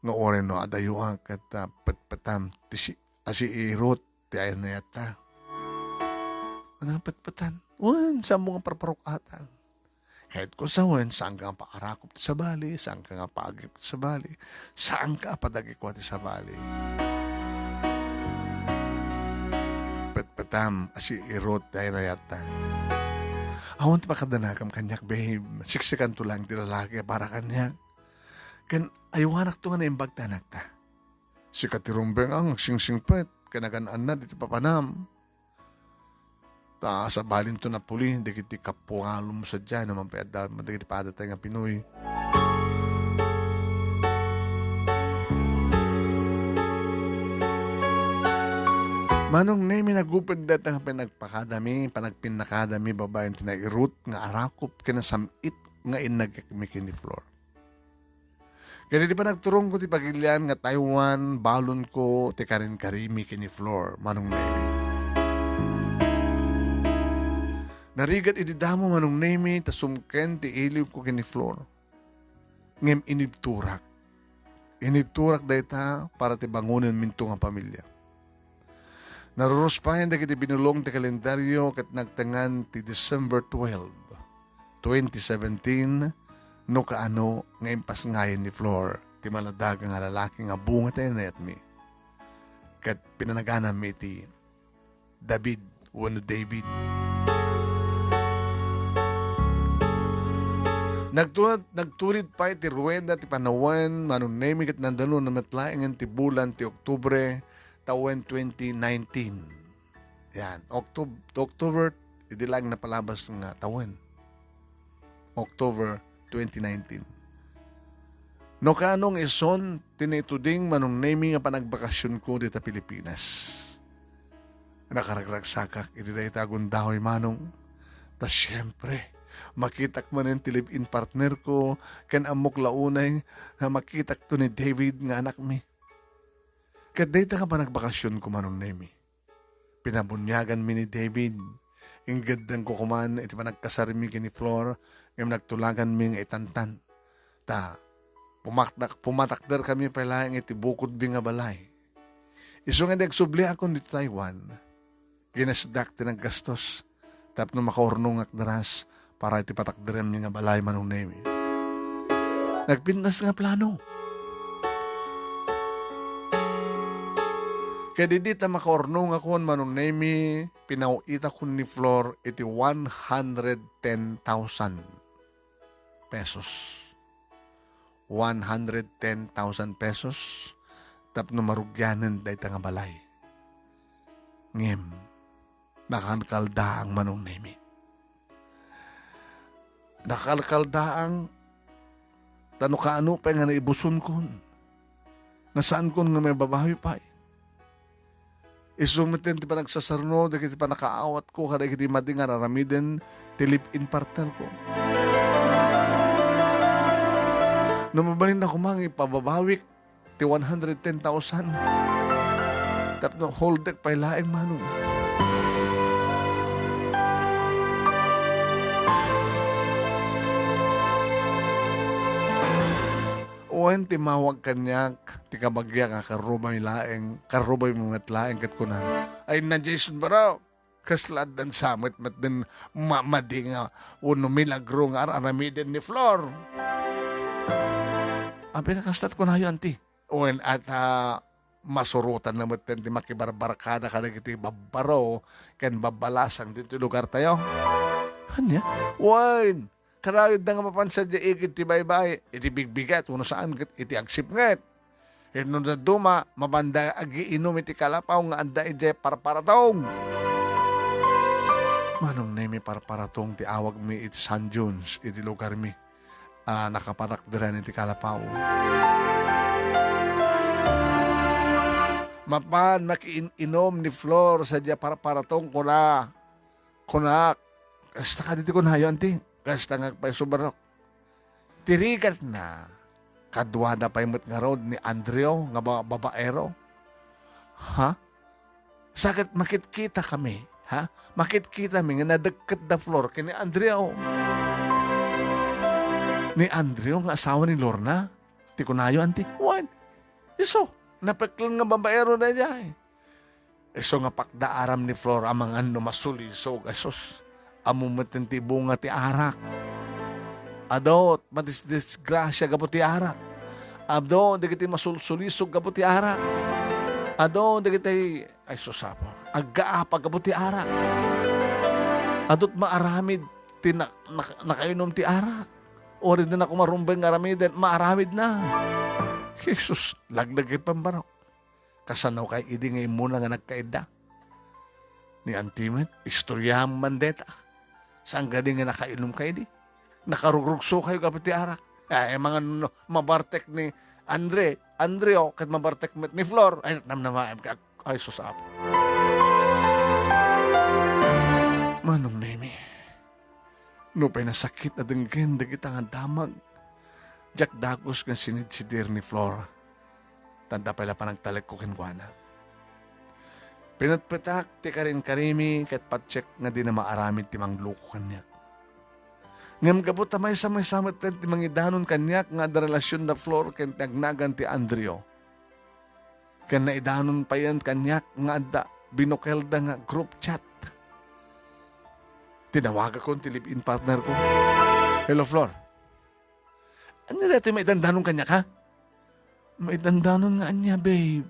nga uray no adayoak ket, ah, petpetam ti si-, a siirot ti aynayatta. Ano petpetan? Wen, saanmo nga parparuk-atan. Kayatko sawen, saanka nga paarakop ti sabali, saanka nga paagip ti sabali, saanka a padagikua ti sabali. Petpetam a siirot ti aynayatta. Awan ti pakadanakam kaniak, babe. Siksikanto laeng ti lalaki a para kaniak. Ken aywanakto nga naimbag ti anakta. Sika ti rumbeng a agsingsingpet ken agan-annad iti papanam. Ta sabalinto napuli dagiti kapualom sadiay no mapay adda dagiti padatay nga Pinoy. Manong Nemy, naguped dayta nga panagpakadami, panagpinnakadami babaen ti nairut nga arakop ken nasam-it nga innagekmi ken ni Flor. Ket idi panagturongko ti pagilian nga Taiwan, balonko ti karinkarimi ken ni Flor, Manong Nemi. Narigat idi damo, Manong Nemi, ta sumken ti iliwko ken ni Flor. Ngem inibturak. Inibturak dayta para ti bangonenminto nga pamilia. Naruruspayan dagiti binulong ti kalendaryo ket nagtengan ti December twelve, twenty seventeen, no kaano nga impasngayen ni Flor ti maladaga nga lalaki nga bunga ti inayatmi. Ket pinanaganami iti David wenno David. Nagtulad, nagtulid pay ti rueda ti panawen, Manong Nemi, ket nandano na met laengen ti bulan ti Oktubre, tawen twenty nineteen. Yan, Octob-, October, idi laeng napalabas nga tawen. October twenty nineteen. No kaano nga ison ti naituding, Manong Nemi, nga panagbakasionko dita Pilipinas. Nakaragragsakak iti dayta a gundaway, Manong. Ta siempre, makitak manen ti live-in partner ko, ken ammok la unay nga makitakto ni David nga anakmi. Ket dayta nga panagbakasionko, Manong Nemi. Pinabuniaganmi ni David. Inggeddengko koman iti panagkasarimi ken ni Flor, ngem nagtulaganmi nga itantan. Ta, pumakdak-, pumatakderkami pay laeng iti bukodmi nga balay. Isu nga nagsubliakon ditoy Taiwan, kinasdak ti naggastos tapno makaurnongak daras para iti patakderanmi nga balay, Manong Nemi. Nagpintas nga plano. Ket idi ta makaurnongakon, Manong Nemi, pinaw-itakon ni Flor iti one hundred ten thousand pesos. One hundred ten thousand pesos tapno marugianen dayta nga balay. Ngem, nakalkaldaang, Manong Nemi. Nakalkaldaang, ta no kaano pay nga naibusonkon, nga saankon nga mababawi pay. Isu met ti panagsasarno dagiti pannakaawatko kadagiti madi nga ar-aramiden ti live-in partnerko. No mabalinna koma nga ipababawik ti one hundred ten thousand. Tapno holdek pay laeng, Manong. Wen, timmawag kaniak ti kabagia nga karrubay laeng, karrubaymo met laeng ket kunana, "Ay na, Jason, bro, kasla addan samet met den ma-, madi nga wenno milagro nga ar-aramiden ni Flor." Apay, nakastat kunayo, anti. Wen, at, ah, masurotan na met ti makibarbarkada kadagiti babbaro ken babbalasang ditoy lugartayo. Ania? Wen, karayodda nga mapan sadiay igid ti baybay, iti bigbiget, wenno saan ket iti agsipnget. Ket no dadduma, mapanda agiinum iti kalapaw nga adda idiay Parparatong. Manong Nemi, Parparatong ti awagmi iti San Jones, iti lugarmi a nakapatakderan iti kalapaw. Mapan makiin-inum ni Flor sadiay Parparatong, kuna. Kunak, kasta kadi ti kunayo, anti? Kasta nga agpayso, barok. Ti rigatna, kaduada pay met ngarud ni Andrew nga ba-, babaero. Ha? Sa ket makitkitakami, ha? Makitkitami nga nadekket da Flor ken ni Andrew. Ni Andrew nga asawa ni Lorna, ti kunayo, anti? Wen, isu, napeklan nga babaero daydiay. Isu nga pakda aram ni Flor amangan no masulisog, ay sus, ammo met ti bunga ti arak. Adu, madisdisgrasia gapu ti arak. Adu, dagiti masulsulisog gapu ti arak. Adu, dagiti, ay sus, apo, aggaapa gapu ti arak. Adut maaramid ti na-, na-, nakainum ti arak. Uri din ako marumbeng nga aramiden, maaramid na. Jesus, laglag ti pambaro. Kasano kay idi nga immuna nga nagkaidda? Ni Anti met, istoryaam man deta. Saan kadi nga nakainum kay idi? Nakarugrugso kayo gapu ti arak. Ay, mga no, mabartek ni Andre, Andreo, ket mabartek met ni Flor. Ay, namnamaem ka. Ay, sus, Apo. Manong Nemi, nupay nasakit a denggen dagita nga damag, Diak dagus nga sinidsidir ni Flor, ta adda pay la panagtalekko kenkuana. Pinetpetak ti karinkarimi ket patiek nga dina maaramid ti mangloko kaniak. Ngem gapu ta maysa-maysa met ti mangidanon kaniak nga adda relasion da Flor ken ti agnagan ti Andrew. Ken naidanon payen kaniak nga adda binukelda nga group chat. Tinawagakon ti live-in partner ko. "Hello, Flor. Ania daytoy maidandanon kaniak, ha?" "Maidandanon nga ania, babe?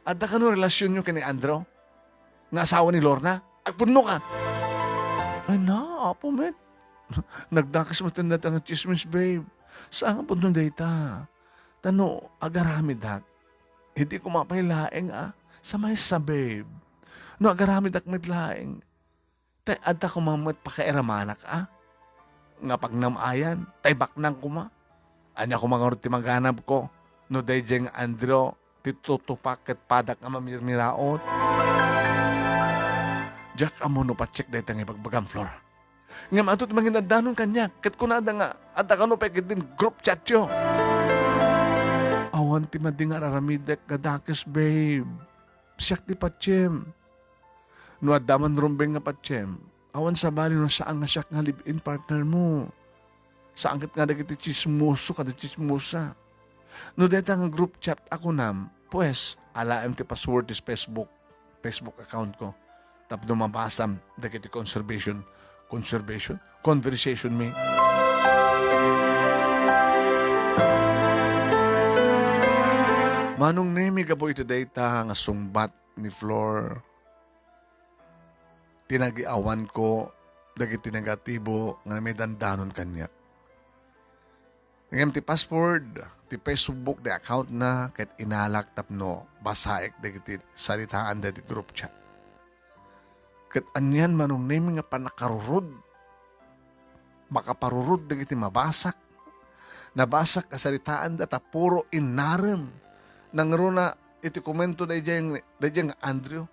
Adda kano relasionyo ken ni Andrew? Nga asawa ni Lorna? Agpudno ka!" "Ay na, apo met. Nagdakes met dayta nga chismis, babe. Saan nga pudno dayta? Ta no agaramidak, idi koma pay laeng, a, sa maysa, babe. No agaramidak met laeng, tay adda koma met pakairamanak, a, nga pagnam-ayan, tay baknang koma. Ania koma ngarud ti maganabko no daydiay nga Andrew ti tutupak ket padak nga mamirmiraot?" Diak ammo no patiek dayta nga ibagbagam, Flor. Ngem adu ti mangidandanon kaniak, ket kunada nga, "Adda kano pay ketdin group chatyo?" "Awan ti madi nga ar-aramidek nga dakes, babe. Siak ti patiem. No adda man rumbeng nga patiem, awan sabali no saan nga siak nga live-in partner mo. Saan ket nga dagiti chismoso kada chismosa. No dayta nga group chat a kunam, pues, alaem ti password ti Facebook, Facebook account ko, tapno mabasam dagiti conservation, conservation, conversation mi." Manong Nemi, gapu iti dayta nga sungbat ni Flor, tinagiawanko dagiti negatibo nga maidandanon kaniak. Ngem ti password ti Facebook ti account na ket inalak tapno basaek dagiti saritaan dagiti group chat. Ket anian, Manong Nemi, nga pannakarurod, makaparurod dagiti mabasak. Nabasak a saritaanda ta puro innarem. Nangruna iti komento daydiay, daydiay nga Andrew.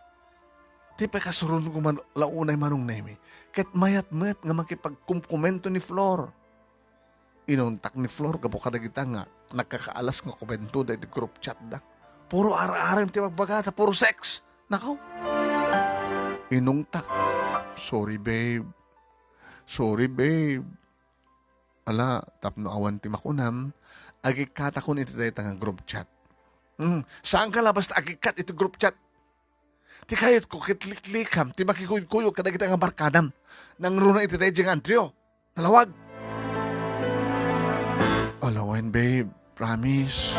Ti pay kasuron ko man la unay, Manong Nemi, ket mayat met nga makipagkumkomento ni Flor. Inuntak ni Flor gapu kadagita nga nagkakaalas nga komento daydi group chat da. Puro ar-arem ti bagbagata, puro sex. Nako. Inuntak. "Sorry, babe. Sorry, babe. Ala, tapno awan ti makunam, agikkatakon iti dayta nga group chat." "Hmm, saan ka la basta agikkat iti group chat? Ti kayatko ket liklikam ti makikuykuyog kadagita nga barkadam. Nangruna iti daydiay nga Andrew. Nalawag." "Alawen, babe. Promise."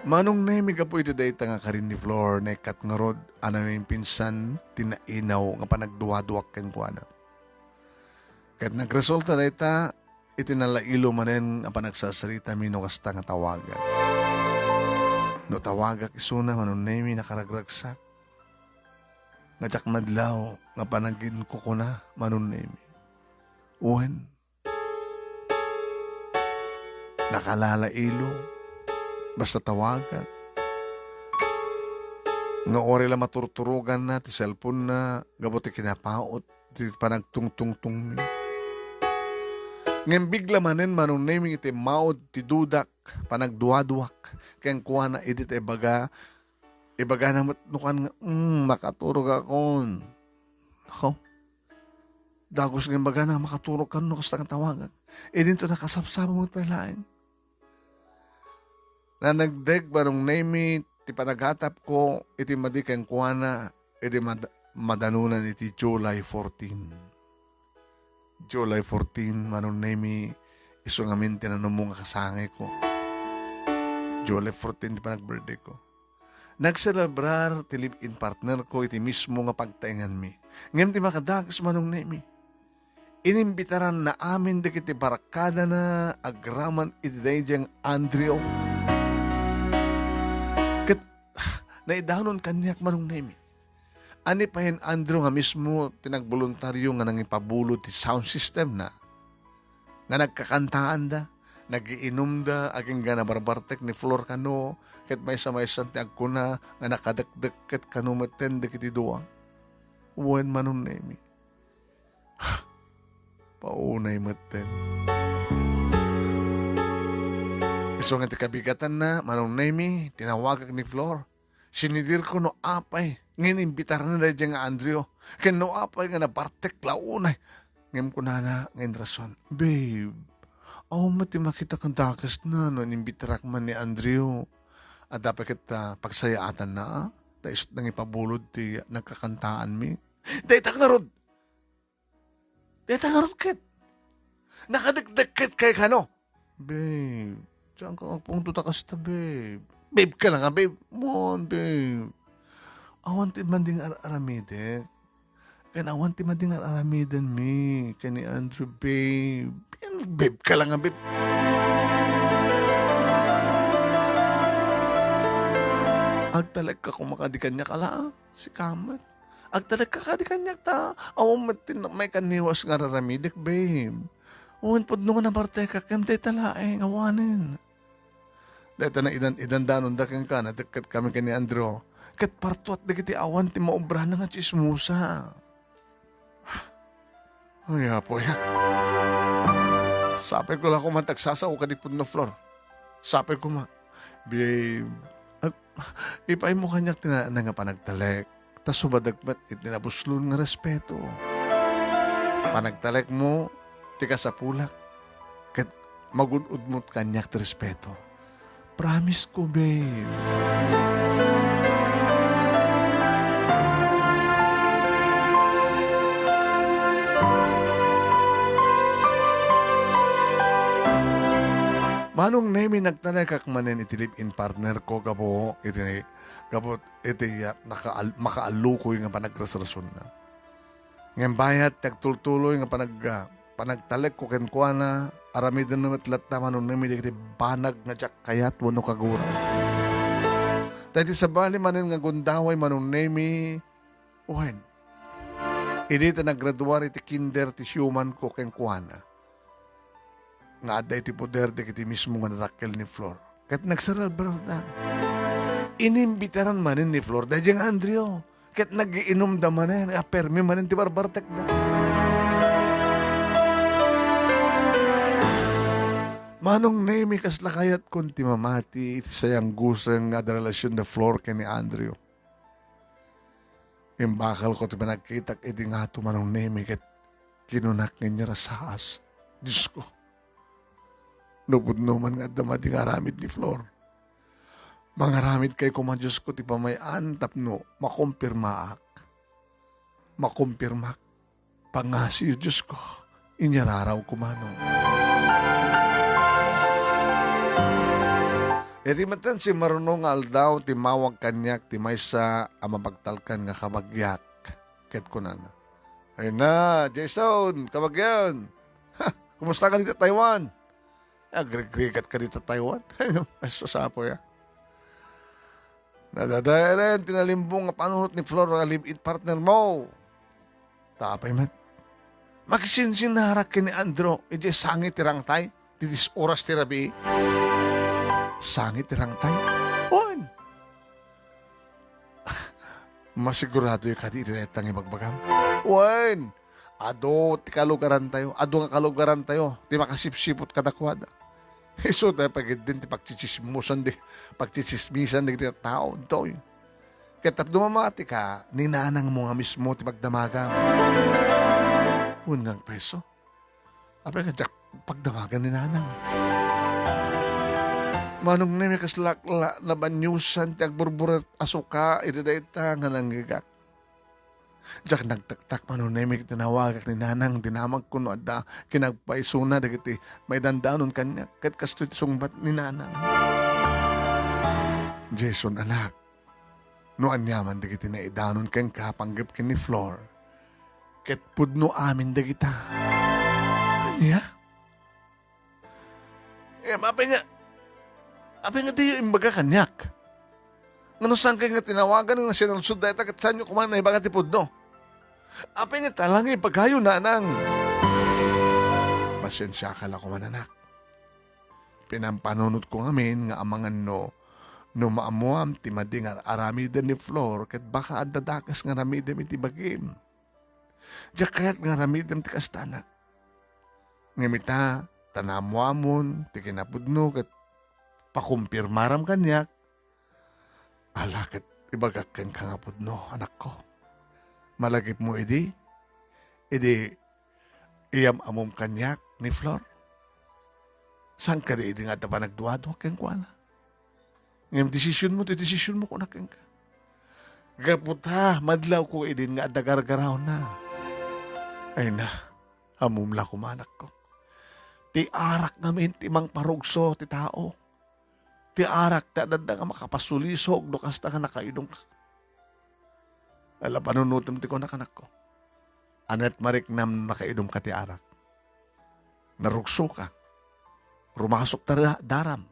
Manong Nemi, gapu iti dayta nga karin ni Flor, naikkat ngarud a naimpinsan ti nainaw nga panagduaduak kenkuana. Ket nagresulta dayta iti nalailo manen a panagsarsarita mi no kasta nga tawagan. No tawagak isuna, Manong Nemi, nakaragragsak. Nga diak madlaw nga panaginkukuna, Manong Nemi. Wen, nakalalailo, basta tawagak. Nga uray la maturturoganna ti cellphone-na gapu ti kinapaut ti panagtungtungtongmi. Ngem bigla manen, Manong Nemi, iti maud ti dudak, panagduaduak kenkuana idi ta ibaga, ibagana met no kan nga, "Mm, makaturogakon." Ako, dagus nga imbagana nga makaturogkan no kasta nga tawagak. Idinto nakasapsapa met pay laeng. Nanagdeg, Manong Nemi, ti panagatapko iti madi kenkuana idi mad-, madanunan iti July fourteen. July fourteen, Manong Nemi, isu ngamin ti nanumong a kasangayko. July fourteen ti panag-birthday ko. Nagselebrar ti live-in partner ko iti mismo nga pagtaenganmi. Ngem ti makadakes, Manong Nemi, inimbitaranna amin dagiti barkadana agraman iti daydiay nga Andrew. Ket naidanon kaniak, Manong Nemi. Ni payen Andrew nga mismo ti nagboluntario nga nangipabulo ti sound system na, nga nagkakantaanda, nagiinumda, agingga nabarbartek ni Flor kano, ket maysa-maysan ti agkuna nga nakadekdek ket kano metten dagiti dua. Wen, Manong Nemi. Paunay metten. Isu nga ti kabigatanna, Manong Nemy, tinawagak ni Flor. Sinidirko no apay nga inimbitarna daydiay nga Andrew, ken no apay nga nabartek la unay. Ngem kunana nga inrason, "Babe, awan met ti makitak a dakesna no inimbitarak man ni Andrew. Adda pay ket, ah, pagsayaatanna, ah, ta isut' nangipabulod ti nagkakantaanmi." Dayta ngarud! Dayta ngarud ket. Nakadekdek ket kay kano? Babe, diak agpungtot a kasta, babe. Babe ka la nga, babe. Mon, babe. Awan ti madi nga ar-aramidek. Ken awan ti madi nga ar-aramidenmi ken ni Andrew, babe. Yan, babe ka la nga, babe. Agtalekka koma kadi kaniak, ala, sika met. Agtalekka kadi kaniak ta awan met ti na-, maikaniwas nga ar-aramidek, babe. Wen, pudno nga nabartekak, ngem dayta laeng, awanen. Dayta naidan-idandanonda kenka, nadekketkami ken ni Andrew. Ket partuat dagiti awan ti maobrana nga tsismosa. Ay, Apo, ya. Sapay ko la koma ti agsasao kadi pudno, Flor. Sapay koma. Babe, ag-, ipaaymo kaniak ti naanay nga panagtalek, ta subadak met iti nabuslon nga respeto. Panagtalekmo ti kasapulak, ket magun-odmo kaniak ti respeto. Promise ko, babe. Manong Nemy, nagtalekak manen iti live-in partner ko gapu iti, gapu iti, ah, nakaal-, makaallukoy nga panagrasrasonna. Ngem bayat ti agtultuloy nga panag-, ah, panagtalekko kenkuana, aramidenna met latta, Manong Nemy, dagiti banag nga diak kayat wenno kaguram. Ta iti sabali manen nga gundaway, Manong Nemy, wen, idi ta naggraduar iti kinder ti siumanko kenkuana, nga adda iti poder dagiti mismo nga nadakkel ni Flor. Ket nagselebrarda. Inimbitaran manen ni Flor daydiay nga Andrew. Ket nagiinumda manen, a permi manen ti barbartekda. Manong Nemy, kasla kayatkon ti mamati iti sayangguseng nga adda relasion ni Flor ken ni Andrew. Imbakalko ti panagkitak idi ngato, Manong Nemy, ket kinunak nga inyarasaas, "Diosko, no pudno man nga adda madi nga aramid ni Flor, mangaramidkay koma, Diosko, ti pamay-an tapno makumpirmaak. Makumpirmak. Pangngasiyo, Diosko, inyararaw koma, no." Iti metten simmaruno nga aldaw, timmawag kaniak ti maysa a mapagtalkan nga kabagiak, ket kunana, "Ay na, Jason, kabagian! Ha, kumusta ka dita Taiwan?" "Agrigrigat ka dita Taiwan?" Ay, susapo ya. "Nadadaelen ti nalimbong nga panunot ni Flor nga live-in partner mo." "Ta apay met?" "Makisinsinnarak ken ni Andrew idiay sangit ti rangtay, ti dis oras ti rabii." "Sangit ti rangtay?" "Wen." "Masiguradoyo kadi iti dayta nga ibagbagam?" "Wen. Adu ti kalugarantayo, adu nga kalugarantayo ti makasipsiput kadakuada. Isu dayta pay ketdin ti pagtsitsismosan di, pagtsitsismisan dagiti tattao, toy. Ket tapno mamatika, ni nanangmo nga mismo ti pagdamagam." "Wen nga agpayso. Apay nga diak pagdamagan ni nanang?" "Manong Nemy, kaslak la nabaniosan ti agburburet a suka iti dayta nga nangngegak. Diak nagtaktak, Manong Nemy, ket tinawagak ni nanang, dinamagko no adda kinagpaysona dagiti maidandanon kaniak, ket kastoy ti sungbat ni nanang." "Jason, anak, no aniaman dagiti naidanon kenka panggep ken ni Flor, ket pudno amin dagita." "Ania?" "Eh, apay nga, apay nga diyo imbaga kaniak? Ngano saankay nga tinawagan nga sinaludsod dayta ket saanyo koma naibaga ti pudno? Apay nga ta la nga ibagayo, nanang?" "Pasiensiaka la koma, anak. Pinampanunotko ngamin nga amangan no, no maammoam ti madi nga aramiden ni Flor ket baka adda dakes nga aramidem iti bagim. Diak kayat nga aramidem ti kasta, anak. Ngem ita, ta naammoamon ti kinapudno ket pakumpirmaram kaniak, ala ket ibagak kenka nga pudno, anakko. Malagipmo idi, idi iyam-ammom kaniak ni Flor. Saan kadi idi nga adda panagduadua kenkuana? Ngem desisionmo ti desisionmo, kunak kenka. Gapu ta madlawko idin nga adda gargaraonna. Ay na, ammom la koma, anakko. Ti arak ngamin ti mangparugso ti tao. Ti arak ti adda nga makapasulisog no kasta nga nakainumka. Ala, panunotem ti kunak, anakko. Ania ti mariknam no nakainumka ti arak? Narugsoka. Rumasokta da-, daram.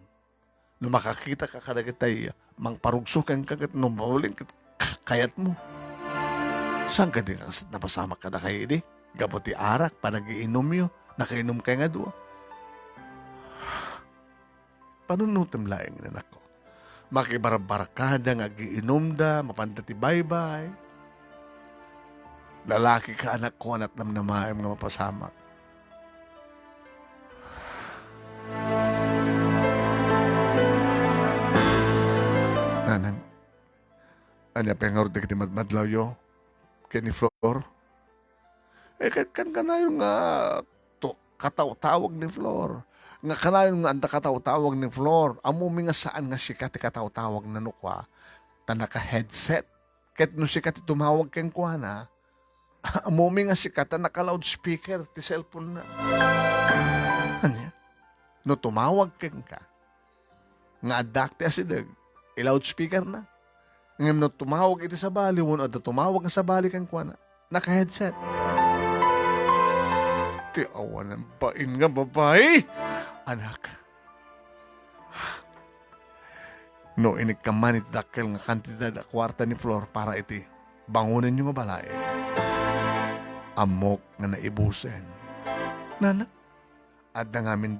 No makakitaka kadagitay mangparugso kenka ket no mabalin ket kayatmo. Saan kadi nga kas-, napasamak kadakayo idi? Gapu ti arak, panagiinumyo, nakainumkayo nga dua. Panunotem laeng, anakko. Makibarbarkada nga agiinumda, mapanda ti baybay. Lalakika, anakko, ania't namnamaem nga mapasamak. Nanang, ania pay ngarud dagiti madmadlawyo ken ni Flor? Eh, kan, kan kanayon nga to, katawtawag ni Flor. Nga kanayon nga adda katawtawag ni Flor. Ammomi nga saan nga sika ti katawtawagna no kua, ta naka-headset. Ket no sika ti tumawag kenkuana, ammomi nga sika ta naka-loudspeaker ti cellphone-na. Ania? No tumawag kenka, nga addak ti asideg, i-loudspeaker-na. Ngem no tumawag iti sabali, wenno adda tumawag nga sabali kenkuana, naka-headset. Ti awanan bain nga babai! Anak, no inikkan man iti dakkel nga kantidad a kuarta ni Flor para iti bangonenyo nga balay, ammok nga naibusen. Nana, adda ngamin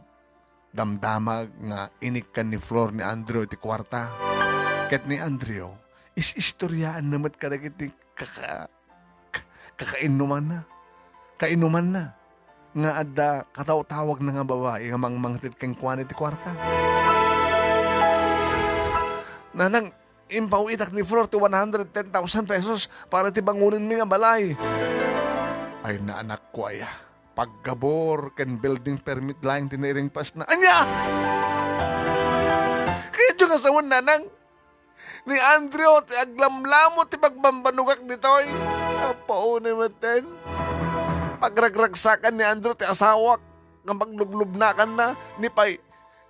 damdamag nga inikkan ni Flor ni Andrew iti kuarta. Ket ni Andrew, is-istoryaanna met kadagiti kaka-, ka-, kakainnumanna. Kainumanna. Nga adda katawtawagna nga babai nga mangmangted kenkuana iti kuarta. Nanang, impawitak ni Flor ti one hundred ten thousand pesos para iti bangonenmi nga balay. Ay, naanakko aya. Paggabur ken building permit laeng ti nairingpasna. Ania? Kayatyo nga sawen, nanang? Ni Andrew ti aglamlamo ti pagbambanogak ditoy. Apo, ni metten. Pagragragsakan ni Andrew ti asawak nga paglublubnakanna, ni pay,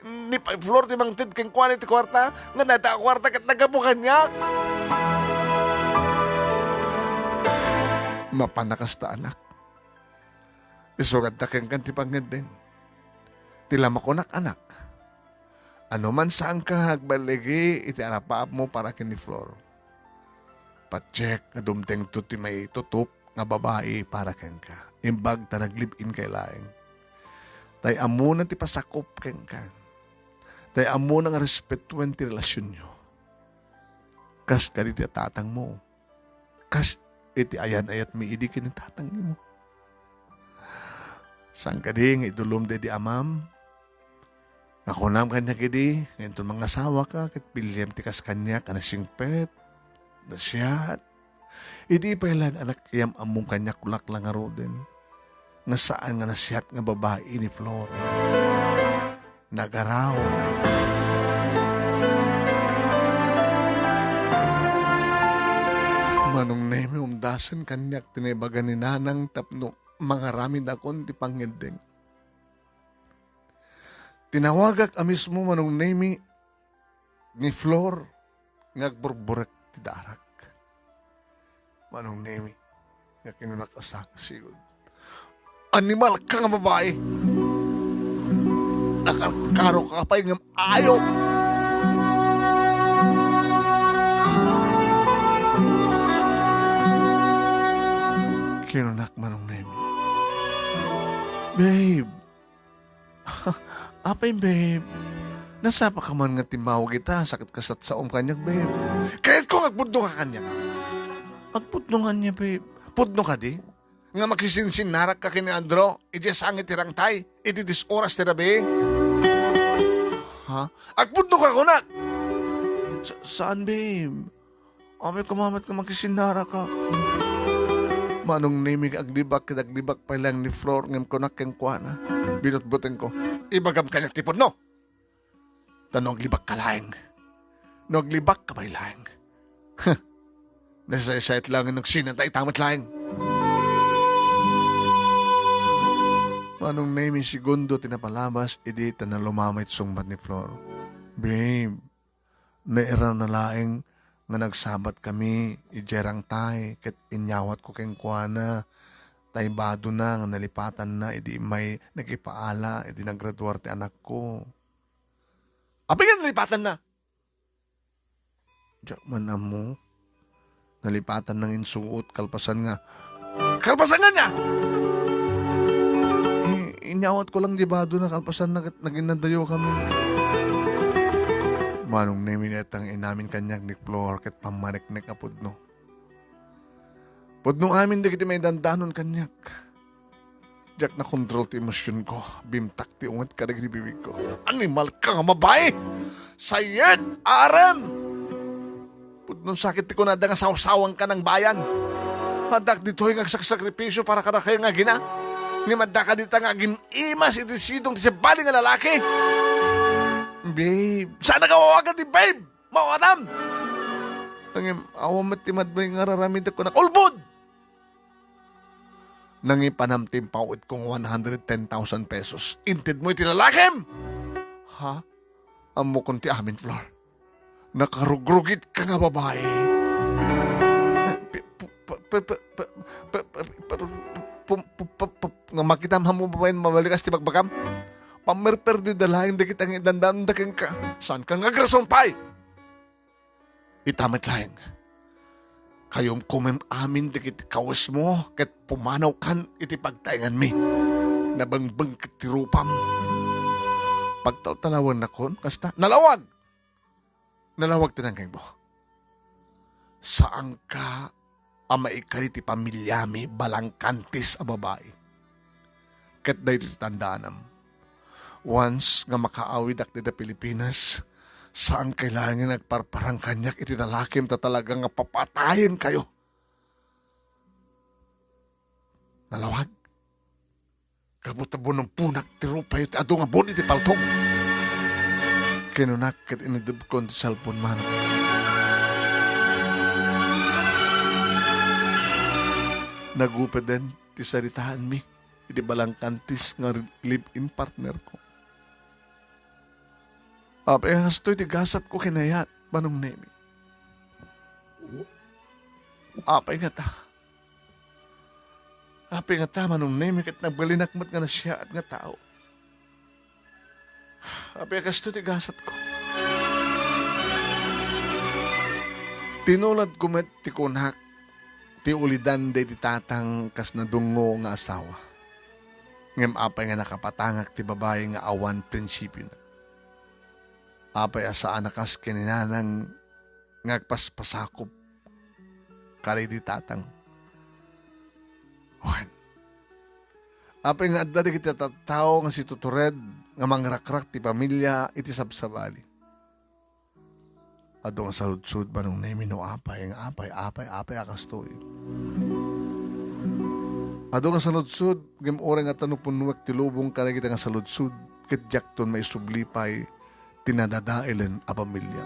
ni pay Flor ti mangted kenkuana iti kuarta, nga dayta a kuarta ket naggapu kaniak. Mapan a kasta, anak. Isuratda kenka ti pangngeddeng. Ti la makunak, anak, anoman saanka nga agballigi iti arapaapmo para ken ni Flor, patiek nga dumtengto ti maitutup nga babai para kenka. Imbag ta naglive-in kayo laeng. Tay ammona ti pasakup kenka. Tay ammona nga respetuen ti relasionyo. Kas kadi ti tatangmo. Kas iti ayan-ayatmi idi ken ni tatangmo. Saan kadi nga idulom daydi amam? Nga kunam kaniak idi, nga inton mangasawaka, ket piliem ti kas kaniak a nasingpet, nasiat. Idi pay laeng, anak, iyam-ammom kaniak, kunak la ngaruden, nga saan nga nasiat nga babai ni Flor. Nagaraw. Manong Nemi, umdasen kaniak ti naibaga ni Nanang tapno mangaramidakon ti pangngeddeng. Tinawagak a mismo, Manong Nemi, ni Flor nga agburburek ti darak. Manong Nemi, nga kinunak a sakasigud. Animal ka nga babai! Nakarkaro ka pay ngem ayop! Kinunak, Manong Nemi. Babe, apay, babe? Nasapa ka man nga timmawag ita, sakit ka satsaom kaniak, babe. Kayatko nga agpudno ka kaniak. Agpudno nga niya, babe. Pudno ka di? nga makisinsinnarakka ken ni Andrew idiay sangit ti rangtay iti dies oras ti rabii? Ha? Agpudno ka kunak! Sa-, saan, babe? Amoy koma met nga makisinnaraka. Manong Nemi, aglibak ket aglibak pay laeng ni Flor ngem kunak kenkuana. Binutbutengko, "Ibagam kaniak ti pudno! Ta no aglibakka laeng, no aglibakka pay laeng, nasaysayat laeng no agsinata ita met laeng." Manong Nemi, segundo ti napalabas idi ta nalumamay ti sungbat ni Flor. Babe, nairana laeng nga nagsabatkami idiay rangtay ket inyawatko kenkuana, ta ibadona nga nalipatanna idi immay nakipaala iti naggraduar ti anakko. Apay nga nalipatanna? Diak man ammo. Nalipatanna nga insuot, kalpasan nga, kalpasan nga niya! Eh, inyawatko lang di badona, kalpasanna ket naginnadayokami. Manong Nemi, ket inamin kaniak ni Flor ket pammaneknek a pudno. Pudno amin dagiti maidandanon kaniak. Diak nakontrol ti emosionko. Bimtak ti unget kadagiti bibigko. Animalka nga babai! Sayet! Arem! Pudno sakit ti kunada nga sawsawangka nang bayan. Addak ditoy nga agsaksakripisio para kadakayo nga agina. Ngem addaka dita nga agim-imas iti sidong ti sabali nga lalaki. Babe, saan nga awagan ti babe? Mawatam! Ngem awan met ti madmay nga ar-aramidek kunak. Ulbod! Nangipanam ti impawidko nga one hundred ten thousand pesos. Intedmo iti lalakim! Ha? Ammokon ti amin, Flor. Nakarugrugitka nga babai. Pi-, pu-, pa-, pa-, pa-, pa-, pa-, pa-, pa-, pum-, pu-, pa-, pa-, nga makitam ammo babaen mabalikas ti bagbagam? Pammerperdida laeng dagiti nga idandanonda kenka. Saankan nga agrason pay? Ita met laeng, kayumkumem amin dagiti kawesmo ket pumanawkan iti pagtaenganmi. Nabengbeng ket ti rupam. Pagtaltalawennakon, kasta? Nalawag! Nalawag ti nangngegmo. Saanka a maikari ti pamiliami, balangkantis a babai. Ket daytoy ti tandaanam. Once nga makaawidak dita Pilipinas, saan kailangan nga agparparang kaniak iti lalakim ta talaga nga papatayenkayo. Nalawag. Gapu ta bunongpunak ti rupayo ti adu nga bun iti paltog. Kinunak ket inidebkon ti cellphone manok. Nagupeden ti saritaanmi iti balangkantis nga live-in partner ko. Apay a kastoy ti gasatko ken ayat, Manong Nemi? Apay ngata? Apay ngata, Manong Nemi, ket nabalinak met nga nasiaat nga tao? Apay a kastoy ti gasatko? Tinuladko met ti kunak, ti ulidan daydi tatang kas nadungngo nga asawa. Ngem apay nga nakapatangak ti babai nga awan prinsipiona? Apay a saan a kas ken ni nanang nga agpaspasakop kadaydi tatang? Wen, apay nga adda dagiti tattao nga situtured nga mangrakrak ti pamilia iti sabsabali? Adu nga saludsod, Manong Nemi, no apay nga apay, apay, apay a kastoy. Adu nga saludsod, ngem uray ngata no punnoek ti lubong kadagita nga saludsod, ket diakton maisubli pay ti nadadaelen a pamilia.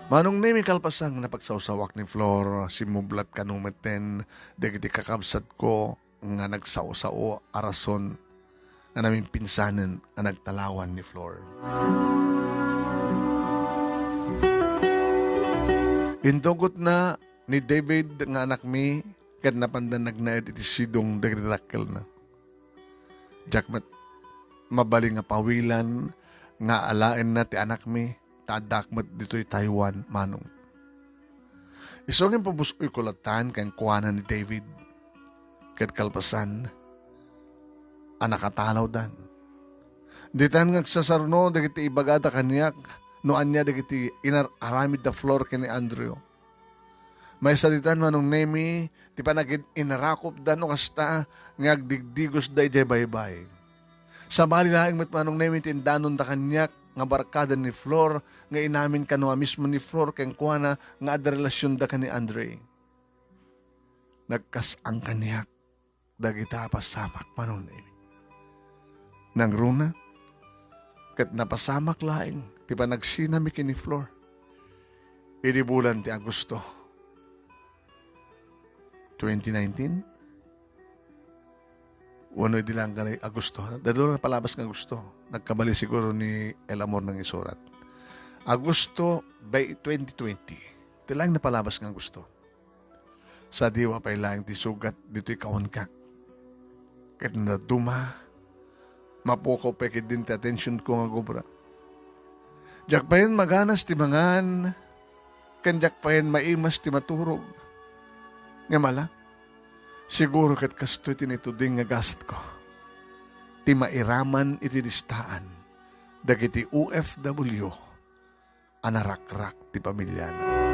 Manong Nemi, kalpasan nga napagsawsawak ni Flor, simmublat kano metten dagiti kakabsatko nga nagsao-sao a rason nga namimpinsanen a nagtalawan ni Flor. Intugotna ni David nga anakmi ket napanda nagnaed iti sidong dagiti dakkelna. Diak met mabalin nga pawilan nga alaenna ti anakmi ta addaak met ditoy Taiwan, Manong. Isu nga impabus-oyko latan kenkuana ni David. Ket kalpasan a nakatalawdan, ditan nga agsasarno dagiti ibagada kaniak no ania dagiti inar-aramid da Flor ken ni Andrew. Maysa ditan, Manong Nemi, ti panagin-, inarakupda no kasta nga agdigdigosda idiay baybay. Sabali laeng met, Manong Nemi, ti indanonda kaniak nga barkada ni Flor, nga inamin kano a mismo ni Flor kenkuana nga adda relasionda ken ni Andre. Nagkas-ang kaniak dagita a pasamak, Manong Nemi. Nangruna, ket napasamak laeng ti panagsinami ken ni Flor idi bulan ti Agosto twenty nineteen. Wenno idi lang kani Agosto. Dado na palabas nga Agosto. Nagkabali siguro ni El Amor nang isurat. Agosto bay twenty twenty. Ti laeng napalabas nga Agosto. Sadiwa pay laeng ti sugat ditoy kaunka. Ket no dadduma, mapukaw pay ketdin ti atensionko nga agobra. Diak payen maganas ti mangan, ken diak payen maimas ti maturog. Ngem ala, siguro ket kastoy ti naituding nga gasatko, ti mairaman iti listaan dagiti O F W a narakrak ti pamiliana.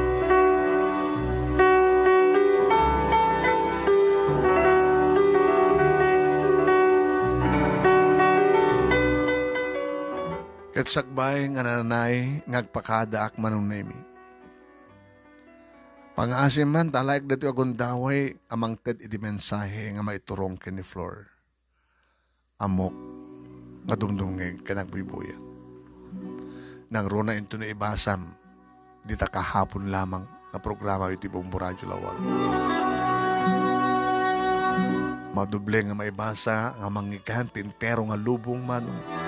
Ket sakbay nga nananay nga agpakadaak, Manong Nemi, pangngaasim man ta alaek daytoy a gundaway a mangted iti mensahe nga maiturong ken ni Flor. Ammok nga dumdumngeg ken agbuybuya. Nangruna intono ibasam dita kahapon lamang nga programa iti Bombo Radio Lawag. Madoble nga maibasa nga mangngegkan ti entero nga lubong, Manong.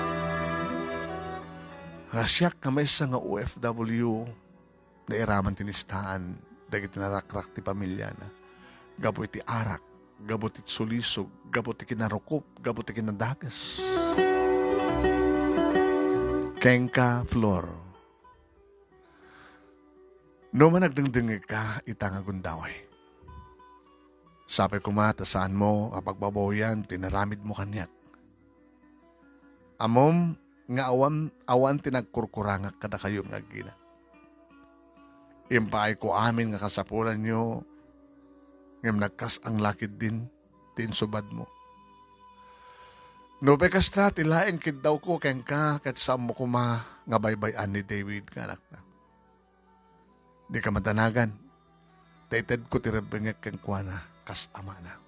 Nga siak nga maysa nga O F W, nairaman ti listaan dagiti narakrak ti pamiliana gapu iti arak, gapu ti sulisog, gapu ti kinarukup, gapu ti kinadakes. Kenka, Flor, no man agdengdengngegka ita nga gundaway, sapay koma ta saanmo a pagbabawian ti inaramidmo kaniak. Ammom nga awan, awan ti nagkurkurangak kadakayo nga agina. Impaayko amin nga kasapulanyo, ngem nagkas-ang la ketdin ti insubadmo. Nupay kasta ti laeng kiddawko kenka, ket saanmo koma nga baybay-an ni David nga anakna. Dika madanagan, ta itedko ti rebbengek kenkuana kas amana.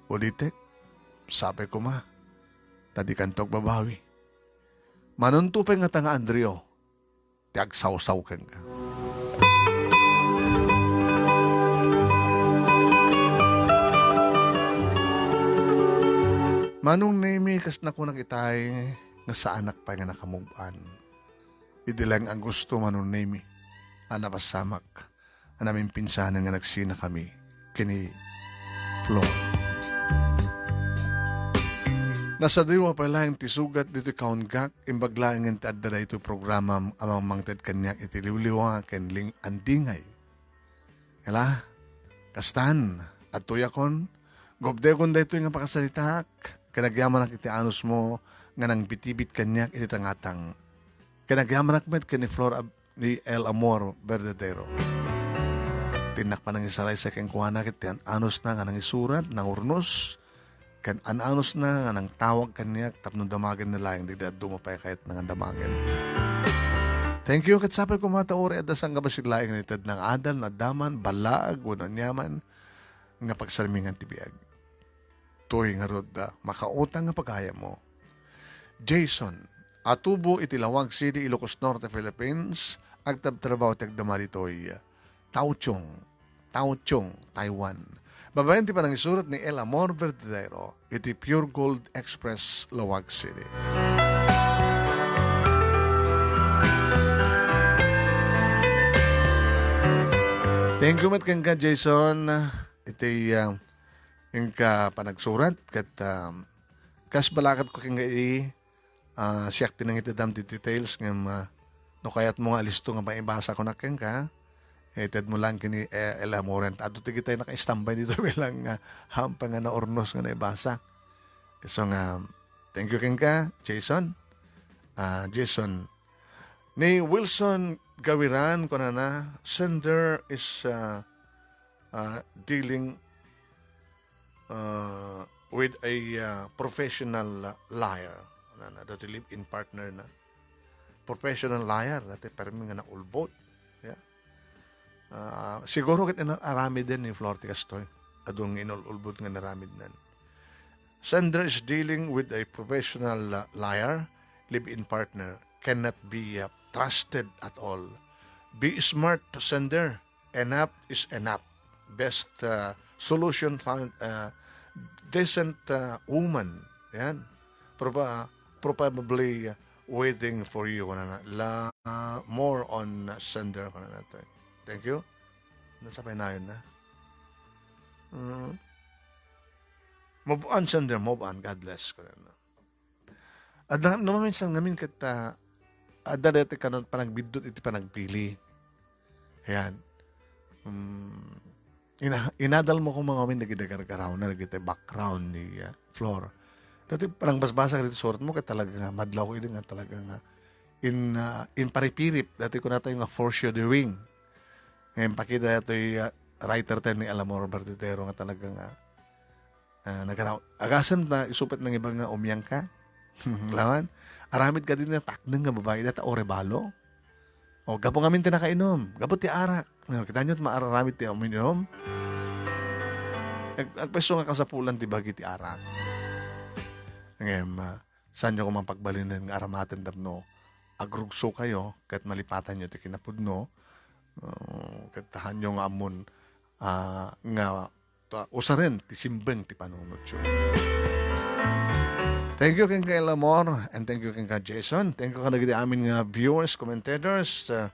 Ulitek, sapay koma, ta dikanto agbabawi. Manunto pay ngata nga Andrio ti agsawsaw kenka. Manong Nemi, kas nakunak itay nga saanak pay nga nakamub-an. Idi laeng Agosto, Manong Nemi, a napasamak a namimpinsanen nga nagsinakami ken ni Flor. Nasadiwa pay laeng ti sugat ditoy kaungak, imbag laengen ti adda daytoy programam a mangmangted kaniak iti liwliwa ken ling-, andingay. Ala, kastan, adtoyakon, gubdekon daytoy nga pakasaritaak, ken agyamanak iti anusmo nga nangbitbit kaniak iti tangatang. Ken agyamanak met ken ni Flor Ab-, ni El Amor Verdadero. Ti innak panangisalaysay kenkuana ket ti an-anusna nga nangisurat, nangurnos, ken an-anusna nga nangtawag kaniak tapno damagenna laeng dagiti dadduma pay kayatna nga damagen. Thank you, ket sapay koma ta uray adda sangkabassit laeng nga itedna nga adal no adda man, ballaag wenno aniaman nga pagsarmingan ti biag. Toy ngarud, ah, makautang nga pagayammo. Jason, a tubo iti Laoag City, Ilocos Norte, Philippines, agtabtrabaho ti agdama ditoy Taichung, Taichung, Taiwan. Babaen ti panangisurat ni El Amor Verdadero iti Pure Gold Express, Laoag City. Thank you met kenka, Jason, iti, ah, inka panagsurat ket, um, kas balakadko kenka idi, ah, siak ti nangitedam ti details ngem, ah, no kayatmo nga alisto nga maibasa ko na kenka, itedmo lang ken ni, eh, El Amor. Adu ti gitay naka-standby dito bilang nga hampang nga naurnos nga naibasa. So nga, thank you kenka, Jason. Ah, Jason, ni Wilson Gawiran, kunana, sender is, uh, uh, dealing, uh, with a, uh, professional liar. Kunana, dati live-in partner na. Professional liar, dati permi nga naulbod. Yeah. Ah, siguro ket ina-, aramid den ni Flor ti kastoy. Adu nga inul-ulbod nga naramidnan. Sender is dealing with a professional, uh, liar, live-in partner, cannot be, uh, trusted at all. Be smart, sender. Enough is enough. Best, uh, solution found, uh, decent, uh, woman. Yan. Proba-, probably, uh, waiting for you. Kunana. La, more on, uh, sender. Kunana to. Thank you. Nasa pay nayon na. Mm. Move on, sender. Move on. God bless. Kunana. Adda, no, maminsan ngamin ket, ah, adda dayta kanon panagbiddut iti panagpili. Ayan. Mm, ina-, inadal mo kung mga amin dagiti gargaraw na dagiti background ni, ah, Flor. Dati panangbasbasa iti surat mo ket talaga nga madlaw ko idi nga talaga nga in, ah, in paripirip. Dati kunatayo nga force you the wing. Ngayon, pakita ito'y, ah, writer tayo ni Alamor Berditero nga talaga nga, ah, nagaraw-, agasem na isupet nang iba nga umyang ka. Lawan, aramid ka din na takneng nga babae, data Orevalo. O, gapu ngamin ti nakainom, gapu ti arak. No, kita nyo, maaramid ti uminom. Ag-, agpeso nga kasapulan ti bagi ti arak. Ngayon, ah, saan nyo kung mapagbalinen nga aramaten tapno agrugso kayo, ket malipatan nyo ti kinapudno, uh, ket tahan nyo nga ammon, ah, nga ta-, usaren ti simbeng ti panunotyo. Thank you, kenka Elamor, and thank you, kenka Jason. Thank you kadagiti amin nga viewers, commentators, uh,